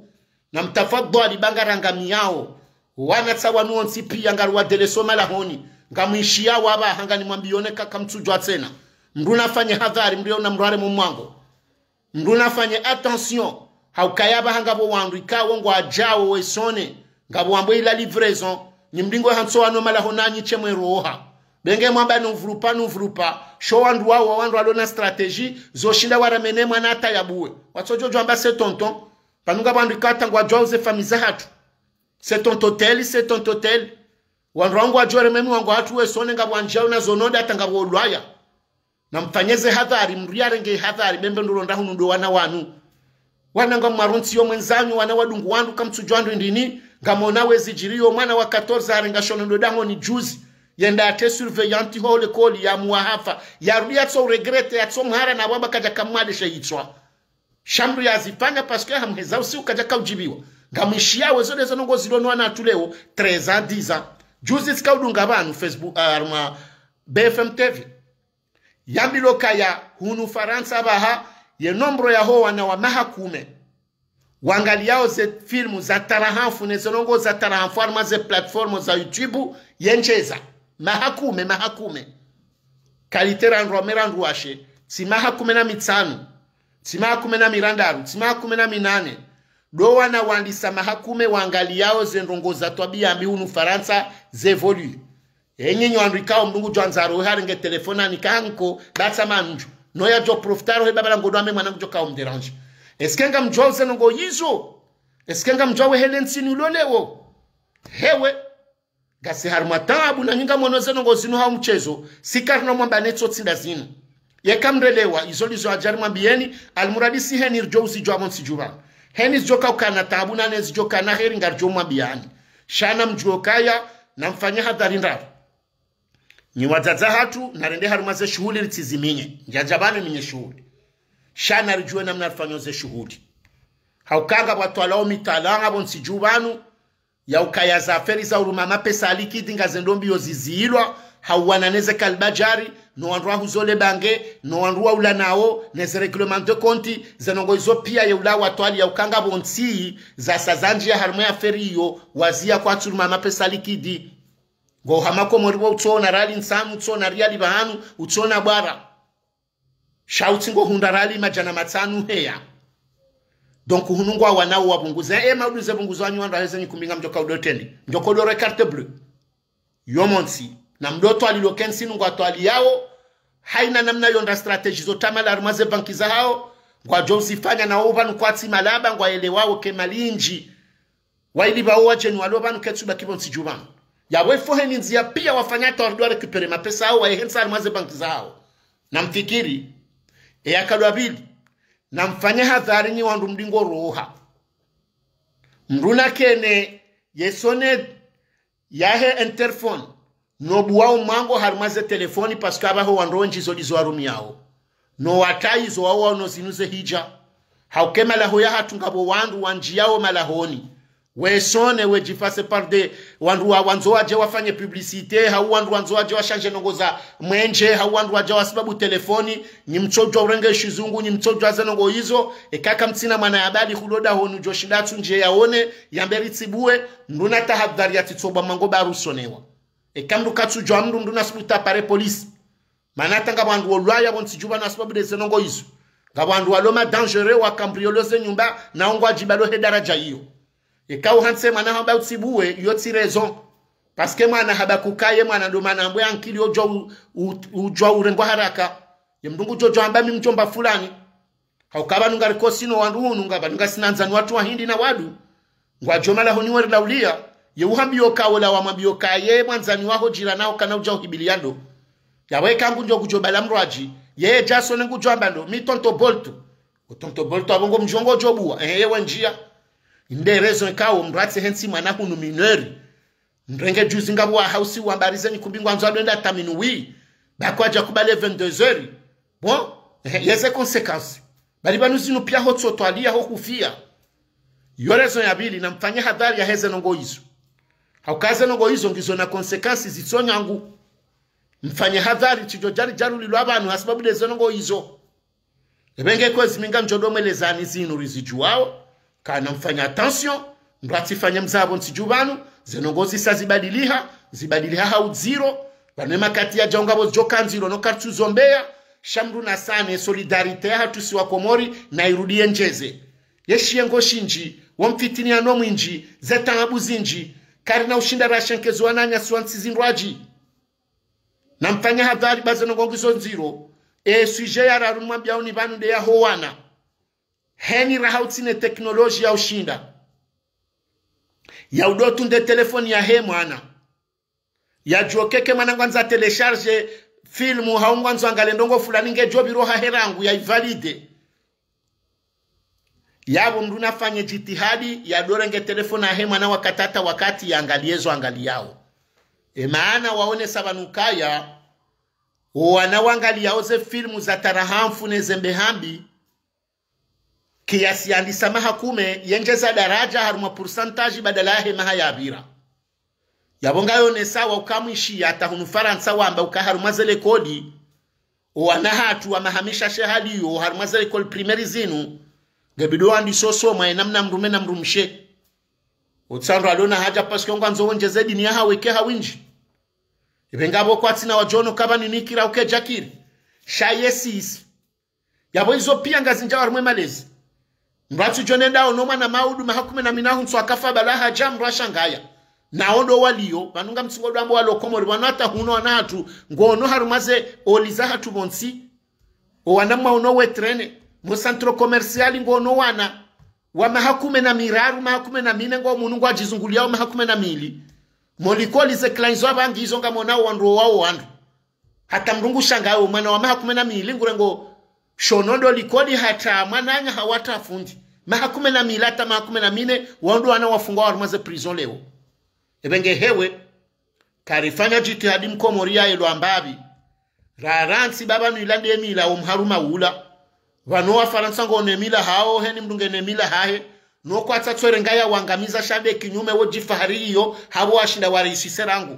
Na mtafadhwali ba ngarangamiyao. Wana tsa wanu wontsi piya ngari wadeleso malahoni. Ngamwishiyao apvaha nganimwambiyo ne kaka mtsudjwa tsena. Mdru nafanye hadhari mdru yona mdru haremwa mwango. Mdru nafanye attention. Hauka yapvaha ngapvo wandru ikao ngwadjao wesone. Ngapvo wambwa ila livraison. Ni mdru ngo hantso wano malahoni anyi she mwe roha. Be nge mwamba nuvulupa, nuvulupa. Sho wandru wao, wandru walo na stratégie. Zo shinda waramene mwana ata yabuwe. Watsodjo djwamba c'est tonton. Pvanu ngapvo wandru ikao ngwadjwao ze famille zahatru. C'est tonton tel, c'est tonton tel. Wandru wangu wadjore memi wangu hatru wesone ngapvo wandjao na zo nonde hata ngapvo ulwaya. Na mfanye ze hadhari, mdru yarenge hadhari, be mbe ndro ndahunu ndo wana wanu. Wana ngamwaro ntsi yo mwendzanyu, wana wadungu wandru kamtsudjwa ndro ndrini, ngamona wezi djiriyo, mwana wa quatorze harenga shono ndo dahoni juzi. Yenda ate surveillante ho lekoli ya muwahafa. Yarudi yatso regretter, yatso mhara na bwamba kadja kamwade she yitswa. Sha mdru yazifanya parce que hamheza usiku kadja kaudjibiwa. Ngamwishiyao zo ndezo ndrongo zilo no wana hatru leo, treize ans, dix ans. Juzi tsika udunga pvanu Facebook, ah, harumwa B F M T V. Yambilwa kaya hunu Farantsa pvaha, ye nombre yaho wana wa maha kume. Wangaliyao ze filmu za tarahafu, ne ze ndrongo za tarahafu, harumwa ze plateforme za YouTube, yendjeza. Maha kume, maha kume. Qualité randru wame randru washe, tsi maha kume na mitsanu, tsi maha kume na mirandaru, tsi maha kume na minane. Ndo wana wandisa maha kume wangaliyao ze ndrongo za twabiya mbi hunu Farantsa ze évolué. Enyi nyi wandru ikao mdru ngudjo andza rohe harenge telefoni anika hanko, batsa mandju. No yadjo profiter rohe babala ngodo ame mwana ngudjo kao mdéranger. Est-ce que ngamdjwao ze ndrongo yizo? Est-ce que ngamdjwao wehele ntsini ulo leo? Hewe. Ngasi harumwa taabu na nyi ngamwono ze ndrongo zinu hau mtsezo, si karina mwamba netso tsi nda zinu. Yeka mrelewa, izo ndizo hadja rimwambiyeni, almuradi si heni ridjo uzidjuwa pvo ntsi djuu pvanu. Heni zidjo kaukana taabu na ne zidjo kana heri ngaridjo mwambiyani. Sha na mdjuwe kaya, na mfanye hadhari ndraru. Nyi wadzadze hatru, narende harumwa ze shuhuli ritsiziminye. Ndjadja pvanu minye shuhuli. Sha naridjuwe namna rifanyo ze shuhuli. Hauka ngapvo watwalao mitalanga pvo ntsi djuu pvanu, ya ukaya ze affaire za uruma mapesa ya liquide ngazendo mbiyo ziziyilwa, hauwana ne ze kalbadjari, no wandru wahuzo le bange, no wandru waula nao, ne ze règlement de compte, ze ndrongo izo piya ye ula watwali ya uka ngapvo ntsi, zasa zandjiya harumwa ye affaire iyo, waziya kwatsu uruma mapesa ya liquide. Ngo hama Komori wo utsona rali ntsanu, utsona riyali pvahanu, utsona bwara. Sha utsi ngo hundra rali madjana matsanu heya. Donc hunu ngwawanao wapvunguze. E maudu ze pvunguzo wanyu wandru heze nyi kumbi ngamdjo kaudo trende. Mdjo kodo re carte bleue. Yo montsi. Na mdo twalilo kentsi nu ngwatwaliyao. Haina namna yo nda stratégie zo tamala harumwa ze banki zahao. Ngwadjo uzifanya na wo pvanu kwatsi malaba ngwaelewao ke mali indji. Waili pvao wadjeni walo pvanu ketsu baki pvo ntsi djuu pvanu. Yapvo ifo heni ndziya piya wafanya hata waridwa récupérer mapesa yao waye hentsi harumwa ze banki zahao. Na mfikiri, eya kalwa pvili, na mfanye hadhari nyi wandru mdingo roha. Mdru nakene ye sonnerie yahe interphone, no ubuwa o mwango harumwa ze téléphone, parce que apvaho wandru wendji zo ndizo warumiyao. No watayizo wao wao no zinu ze hija. Hauka e malaho yahatru ngapvo wandru wandjiyao malahoni. We sonner, we djifasser par des, wandru wa, wandzo wadje wafanye publicité, hau wandru wandzo wadje washanje ndrongoo za mwenje, hau wandru wadje wasibabu téléphone, nyi mtsodjuwa urenge shizungu, nyi mtsodjuwa ze ndrongoo izo, eka kamtsina mwana ya bali huloda honu djo shinda atsundje yaone, yambe ritsibuwe, mdru natahadhari yatsitsobwa mwango ba ru sonnewa. Eka mdru katsudjuwa mdru, mdru nasubutu apare police. Mana hata ngapvo wandru wolwaya pvo ntsi dju pvanu ha sababu nde ze ndrongoo izo. Ngapvo wandru walo ma dangereux wa cambriolé ze nyumba, na wo ngwadjibalo he daraja iyo. Eka uhantsi mwana hamba utsibuwe, iyo tsi raison. Parce que mwana hamba kukaye mwana ndo mana ambwe ankili udjuwa u-, u-, udjuwa urengwa haraka. Ye mdru ngudjo djo hamba mi mdjomba fulani. Hauka pvanu ngarikosi no wandru hunu, ngapvanu ngasina ndzani watru wa hindri na wandru. Ngwadjo malahoni werilauliya, ye uhambiyo ka wola wamwambiyo ka ye mwandzani waho jirani waho kana udja uhibiliya ndo. Yawe ka ngudjo kudjo bala mdrwadji, ye dja sonner ngudjo amba ndo, mi tonton Boltu. O tonton Boltu apvo ngo mdjongo djo buwa, ehe, ye wendjiya. Inde raison ikao mdru atsi hentsi mwana hunu mineur. Mdru enge juzi ngapvo wa hausi wambarize nyi kumbi ngwandzo ado enda taminu wi. Ba kwadja kubale vingt-deux heures. Bon, eh, yeze conséquences. Bali pvanu zinu piya ho tsotwaliya ho kufiya. Yo raison ya pvili, na mfanye hadhari yahe ze ndrongoo izo. Hauka ze ndrongoo izo ngizo na conséquences zitso nyangu. Mfanye hadhari tsidjo djali djalulilwa pvanu ha sababu nde ze ndrongoo izo. Epvenge kwezi mi ngamdjo ndo mwelezani zinu rizidjuwao, kana mfanye attention, mdru atsifanye mzapvo ntsi dju pvanu, ze ndrongoo zisa zibadiliha, zibadiliha ha udziro, pvanu e makati yadjao ngapvo zidjoka ndziro no kartsu zombeya, sha mdru nasane solidarité yahatru si wa Komori, na irudi yendjeze. Ye shiyengo shindji, wo mfitiniyano mwindji, ze taabu zindji, karina ushinda rashenkeze wananyasi wa ntsi zindrwadji. Na mfanye hadhari ba ze ndrongoo ngizo ndziro. E sujet ya raru nimwambiyao ni pvanu nde yaho wana. Heni raha utsina technologie ya ushinda ya udo tunde téléphone yahe mwana. Yadjuwa ke mwana ngwandzo télécharger film hau ngwandzo angalie ndrongoo fulani ngedjo pviro hahe rangu ya ivalider. Yapvo mdru nafanye jitihadi ya dorenge téléphone yahe mwana wakati hata wakati yangalie zo angaliyao. E maana waonesa pvanu kaya, o wana wangaliyao ze film za tarahamfu ne ze mbehambi, kiasi yandisa maha kume, yendjeza daraja harumwa pourcentage badala yahe maha yapvira. Yapvo ngayonesao uka mwishiya hata hunu Farantsa wamba uka harumwa ze likoli, o wana hatru wa maha mishashi haliyo harumwa ze likoli primaire zinu, ngebidi wandise usoma ye namna mdrume na mdrumshe. Utsandralo na haja parce que ngwandzo wendjeze dini yahawo ike ha windji. Ipve ngapvo kwatsina wadjo ono ka pvanu nikira uke djakiri. Sha ye sisi. Yapvo izo piya ngazindjao harumwa e malezi. Mdru atsudjo nenda ono mwana maudu maha kume na mine ahuntsu akafa bala hadja mdru ashangaya. Na wo ndo waliyo, pvanu ngamtsingo ndo amba walo Komori, pvanu hata hunu wana hatru, ngo ono harumwa ze likoli zahatru pvontsi. O wana mwa ono we traîner, mo centre commercial ngo ono wana wa maha kume na miraru, maha kume na mine ngo munu ngwadjizunguliyao maha kume na mili. Mo likoli ze clan zo apvangi izo ngamonao wandru wao wandru. Hata mdru ngushangao mwana wa maha kume na mili ngurengo shono ndo likoli hata mwananya hau hata fundi. Maha kume na mili hata maha kume na mine, wao ndo wana wafungwao harumwa ze prison leo. Epvenge hewe, karifanya jitihadi mkomori ya elwa mbapvi. Rarantsi ba pvanu ila nde mila wo mharuma ula. Pvanu wa Farantsa ngo ne mila hawo, heni mdru nge ne mila hahe. No kwatsa tswere ngaya wangamiza sha nde kinyume wo djifahari iyo, hapvo washinda warisise rangu.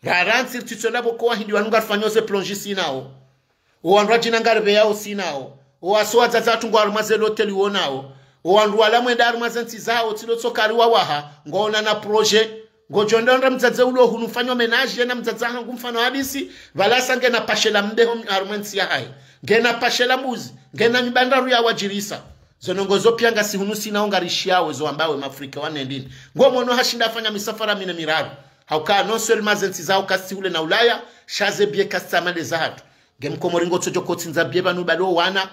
Rarantsi ritsitswenda pvoko wahindri wanu ngarifanyo ze plongée sinao. O wandru wadjina ngaripveyao sinao. O waso wadzadze hatru ngwao harumwa ze loteli wonao. O wandru wala mwenda harumwa ze ntsi zawo tsi ndo tso kari wawaha, ngwaona na projet. Ngodjo ndo ndra mdzadze ulo hunu fanyo ménage, yena mdzadze hangu mfano hadisi, pvala sa ngena pashela mbeho harumwa e ntsi yahahe. Ngena pashela mbuzi, ngena nyumba ndraru ya wadjirisa. Zo ndrongoo zo piya ngasi hunu sinao ngarishiyao zo wambao we mafrika wa nendini. Ngo mono hashinda afanya misafara mine miraru. Hauka non seulement ze ntsi zawo kazitsi hule na Ulaya, sha ze billet kazitsi hama nde zahatru. Nge mkomori ngotsodjo kotsindza billet pvanu balo wana,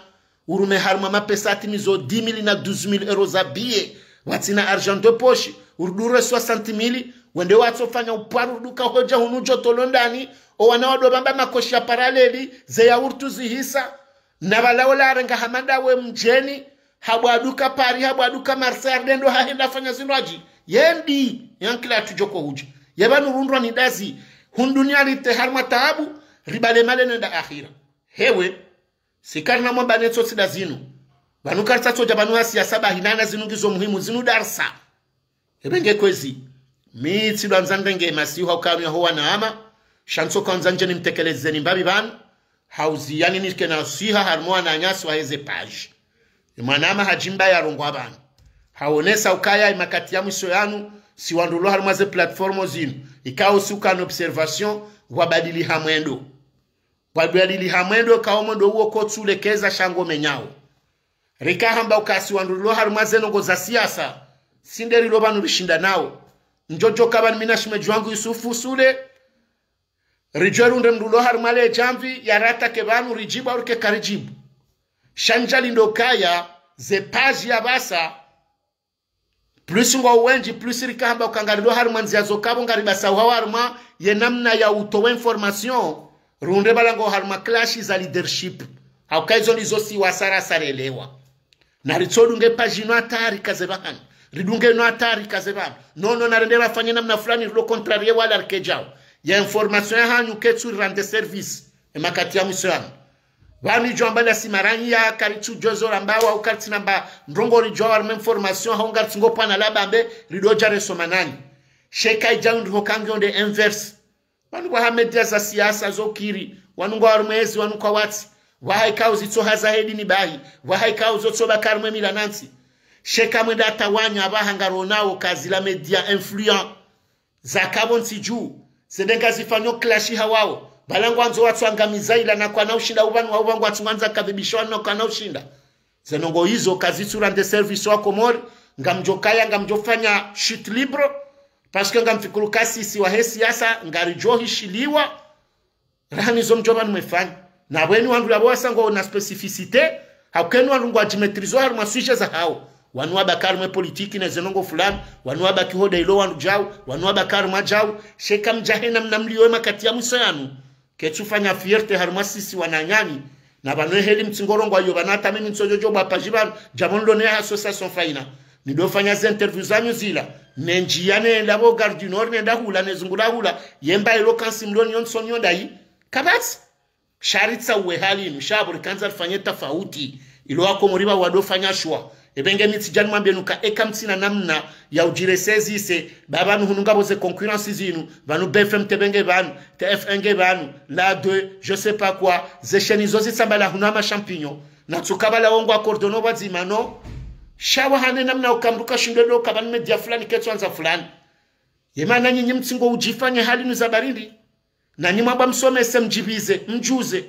urume harumwa mapesa atimizo dix mille na douze mille euros za billet. Watsina argent de poche, urudure soixante mille, wende watsofanya upvaru uruduka hodja hunu djoto londani, o wana wado pvamba makoshi ya paraleli, ze yaourt zihisa, na pvala ola arenga hamada we mdjeni, Habwaduka Paris, habwaduka Marseille, ardendo hahenda fanya zindru hadji. Yendi, yankila tudjoko hudja. Yeba nurundrwa ni dazi. Hunu dunia rite harumwa taabu, ribale male nenda akhira. Hewe, si karina mwamba netso tsi nda zinu. Pvanu karitsatso dja pvanu ha siasa bahi nana zinu ngizo muhimu, zinu darsa. Ebe nge kwezi. Mi tsi ndo andza ndenge masihu ha ukanu ya ho wanama. Sha ntso ka andza ndje nimtekelezeni mbapvi pvanu. Hauzi yani nike na siha harumwa wananyasi wa heze page. Ye mwanama hadjimba ya rongwa pvanu. Haonesa ukaya ye makati ya mwiso yanu, si wandru lo harumwa ze plateforme zinu. Ikao si ukana observation, wabadili ha mwendo. Wabadili ha mwendo, kao mwendo uwo kotsu lekeza sha ngo menyao. Rika hamba uka si wandru lo harumwa ze ndrongoo za siasa, si nde rilo pvanu rishinda nao. Ndjodjo ka pvanu mi na shimedji wangu Yusufu Sule, ridjwe runde mndru lo harumwa le djamvi, ya ratake pvanu ridjibu, au rike karidjibu. Sha ndjali ndo kaya, ze page ya pvasa, plus ngwa wendji, plus rika hamba uka ngarilo harumwa ndzia zo kapvo ngaribasa uhawa harumwa ye namna ya utowa information, runde pvala ngo harumwa clash za leadership. Hauka izo ndizo si wasara sarelewa. Na ritsodunge page inu hata rikaze pvahanu. Ridunge inu hata rikaze pvanu. Nono narende rafanye namna fulani rilo contrarier wala rike djao. Ya information ya hanyu ketsu rirande service. Ye makati ya mwiso yanu. Pvanu idjo amba la simaranyi ya karitsu djozo ramba wa ukaritsi namba ndrongoo ridjo wa harumwa information hau ngaritsi ngo pvwana la bambe rido dja resoma nanyi. Sheka idja undru ho kangi onde inverse. Wanu waha media za siasa zo kiri, wanu ngwa harumwa ezi, wanu kwatsi. Waha ikao zitso haza he dini bahi, waha ikao zo tso baka harumwa mila nantsi. Sheka mwenda hata wanyu apvaha ngaronao ka zila media influent. Za kapvo ntsi dju, ze nde ngazifanyo clash ha wao. Pvala ngwandzo watsu angamiza ila na kwana ushinda upvanu wa upva ngwatsu ngwandza kadhibisha wanu na kwana ushinda. Ze ndrongoo izo kazitsu rande service wa Komori, ngamdjo kaya, ngamdjo fanya chute libre, parce que ngamfikiri ka sisi wa he siasa, ngaridjo hishiliwa, rahani zo mdjo pvanu mwefanya. Na pvweni wandru yapvo wasa ngo na spécificité, hauka eni wandru ngwadjimaîtrisé harumwa sujet za hao. Wanu wabaki harumwa politique ne ze ndrongoo fulani, wanu wabaki hoda ilo wandru djao, wanu wabaki harumwa djao, sheka mdja hena mna mliyo ye makati ya mwiso yanu. Ketsu fanya fierté harumwa sisi wananyani, na pvanu ye heli mtsi ngo rongwa yo pvanu hata mimi ntso djodjo bwa page pvanu, djambo nilo ne association Faina. Nido fanya ze interview zanyu zila, ne ndjiya nenda pvo Gare du Nord nenda hula, ne zunguha hula, ye mba ilo kansi mlo niyo ntso niyo ndayi. Kapvatsi. Sha ritsa uwe hali inu, sha pvo rikandza rifanye tafauti. Ilo wa Komori pvao wado fanya choix. Ebe nge mi tsidja nimwambiye nuka eka mtsina namna ya udjiresezise, pvapvanu hunu ngapvo ze concurrence zinu, pvanu B F M T V nge pvanu, T F un nge pvanu, la deux, je sais pas quoi, ze chaîne zo zitsambala hunu hama champignon. Na tsuka pvala wo ngwa coordonné pvwadzima, no. Sha waha ne namna uka mdru kashindwe ndo ka pvanu media fulani ketsu andza fulani. Ye mana nyinyi mtsi ngo udjifanye hali inu za barindi. Nanyi mwamba msomese, mdjipvize, mdjuze.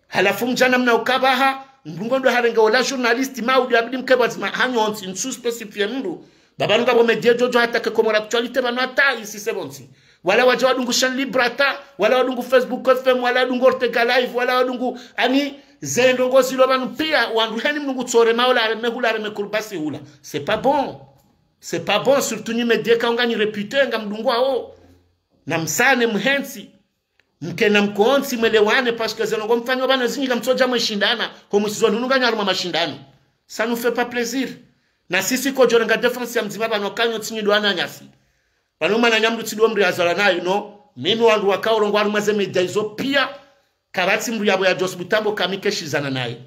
Halafu mdja namna uka pvaha, mdru ngo ndo harenge ola journaliste, maudi abidi mke pvwadzima hanyu ontsi, ntsu spécifié mdru. Pvapvanu ngapvo média djodjo hata ke Comores Actualité pvanu hata isi se pvontsi. Wala wadja wadungu chaîne libre hata, wala wadungu Facebook F M, wala wadungu Ortega Live, wala wadungu ani ze ndrongoo zilo pvanu piya, wandru heni mdru ngu tsore maola areme hula, areme kurbasi hula. C'est pas bon. C'est pas bon, surtout nyi média ka unga nyi réputé, ngamdungwao. Na msane mhentsi. Mkena mkontsi mwelewane, parce que ze ndrongoo mfanyo pvanu zindji kamtsodja mweshindana, ho mwisizoni hunu nganyi harumwa mashindano. Ça nous fait pas plaisir. Na sisi kodjo renga défense ya mdzima pvanu kanyo tsi nyi ndo wananyasi. Pvanu mana nyamdru tsi ndo mdru yazalwa nayo, no. Mimi wandru wakao rongwa harumwa ze média izo piya, kapvatsi mdru yapvo yadjo subutu amba ka mi keshizana naye.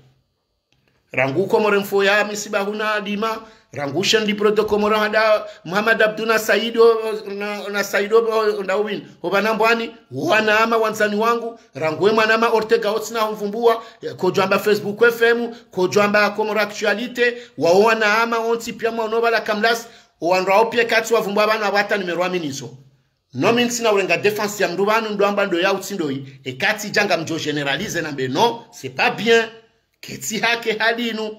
Rangu Comores Info ya misiba huna dima, rangu chaîne libre de Comores handa Mohamed Abdou na Saido, na, na Saido, o, ndawini, opvanu mbwani, wanama wandzani wangu, rangu we mwanama Ortega otsina humvumbua, kodjo amba Facebook F M, kodjo amba Comores Actualité, wao wanama ontsi piya mwaono pvala kamlasi, owandru wao piya katsi wavumbua pvanu apvata numéro aminizo. No mi ntsina urenga défense ya mdru pvanu ndo amba ndo ya utsi ndoyi, eka tsidja ngamdjo généraliser nambe no, c'est pas bien, ketsi haki hali inu.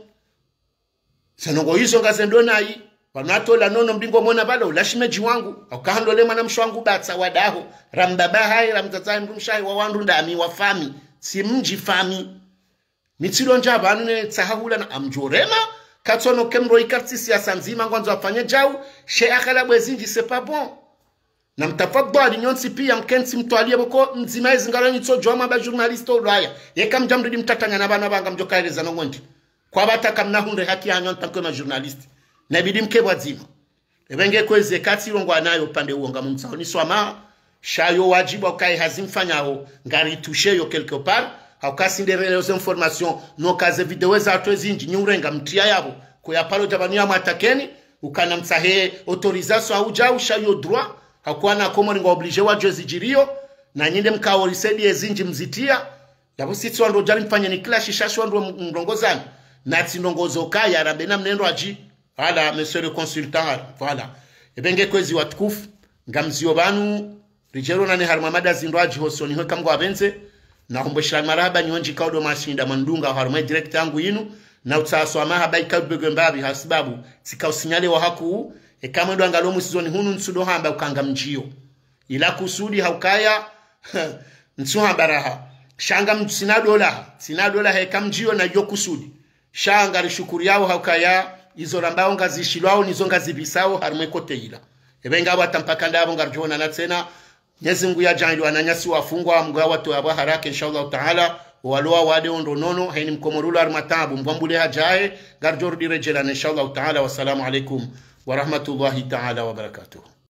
Ze ndrongoo izo ngazendo nayi, pvanu hata ola nono mdru ngo mwona pvala ola shemedji wangu, hauka handole mwanamshe wangu pvatsa wa daho, ra mbaba hahe, ra mdzadze hahe, mdrumshe hahe, wa wandru ndami, wa famille, tsi mdji famille. Mi tsidjo ndja pvanu ne tsaha hula na amdjorema, katsono ke mdru ikaritsi siasa ndzima ngwandzo afanye djau, she akala bwe zindji, c'est pas bon. Na mtafadhwali nyontsi piya mkentsi mtwaliye pvoko ndzima yezi ngalo nyi tsodjo amba journaliste ulwaya. Yeka mdja mdru ndi mtatanya na pvanu pvanga mdjo kaeleza no ngondji. Kwapvata kamna hundre haki hanyu en tant que ma journaliste. Nabidi mke pvwadzima. Ebe nge kwezi eka tsi rongowa nayo upande uwo ngamumtsaho ni swamaha, sha yo wadjibu wa ukaye hazi mfanyaho, ngari touché yo quelque part, hauka si nde relais ze information, no ka ze vidéo za hatru ezindji, nyi urenga mtriya yapvo, ko ya paro dja pvanu ya mwatakeni, ukana mtsahe autorisation hau djau, sha yo droit, hauka wana Komori ngwa obligé wadjuwe zidjiriyo, na nyi nde mkao risedi ezindji mzitriya, yapvo si tsi wandru djari mfanye ni kila shisha si wandru mrongozani, na tsi ndrongozo kaya, rambe na mnendro adji, Voilà, monsieur le consultant, voilà. Ebe nge kwezi watukufu, ngamziyo pvanu, ridjero nane harimwa mada zindru adji hosoni hwe kamgwa pvendze, na humbwe shila marahaba nyi wendji kaudo mashinda mwandunga harimwa direct yangu yinu, na utsaha swamaha eka ubegwe mbapvi hasibabu, tsika usinyale wa haku, eka mwendo angalo musizoni hunu ntsudo hamba uka ngamdjiyo. Ila kusudi haukaya, ntsu hamba raha. Sha ngam-, tsina dola, tsina dola heka mdjiyo na yo kusudi. Sha ngari shukuriyao haukaya, izo rambao ngazishilwao, nizo ngazipvisao, harimwa ye kote ila. Ebe ngapvo hata mpaka ndapvo ngaridjo onana tsena, Mwenyezi Mungu ya djaanliwa wananyasi wafungwa, Mungu ya watowe pvwa haraka, inshallah taala, walowa wade ondro nono, heni mkomori ulo harimwa taabu, mbwa mbule hadjaye, ngaridjo rudi redjelana, inshallah taala, wassalamu alaikum, wa rahmatullahi taala, wa barakatuh.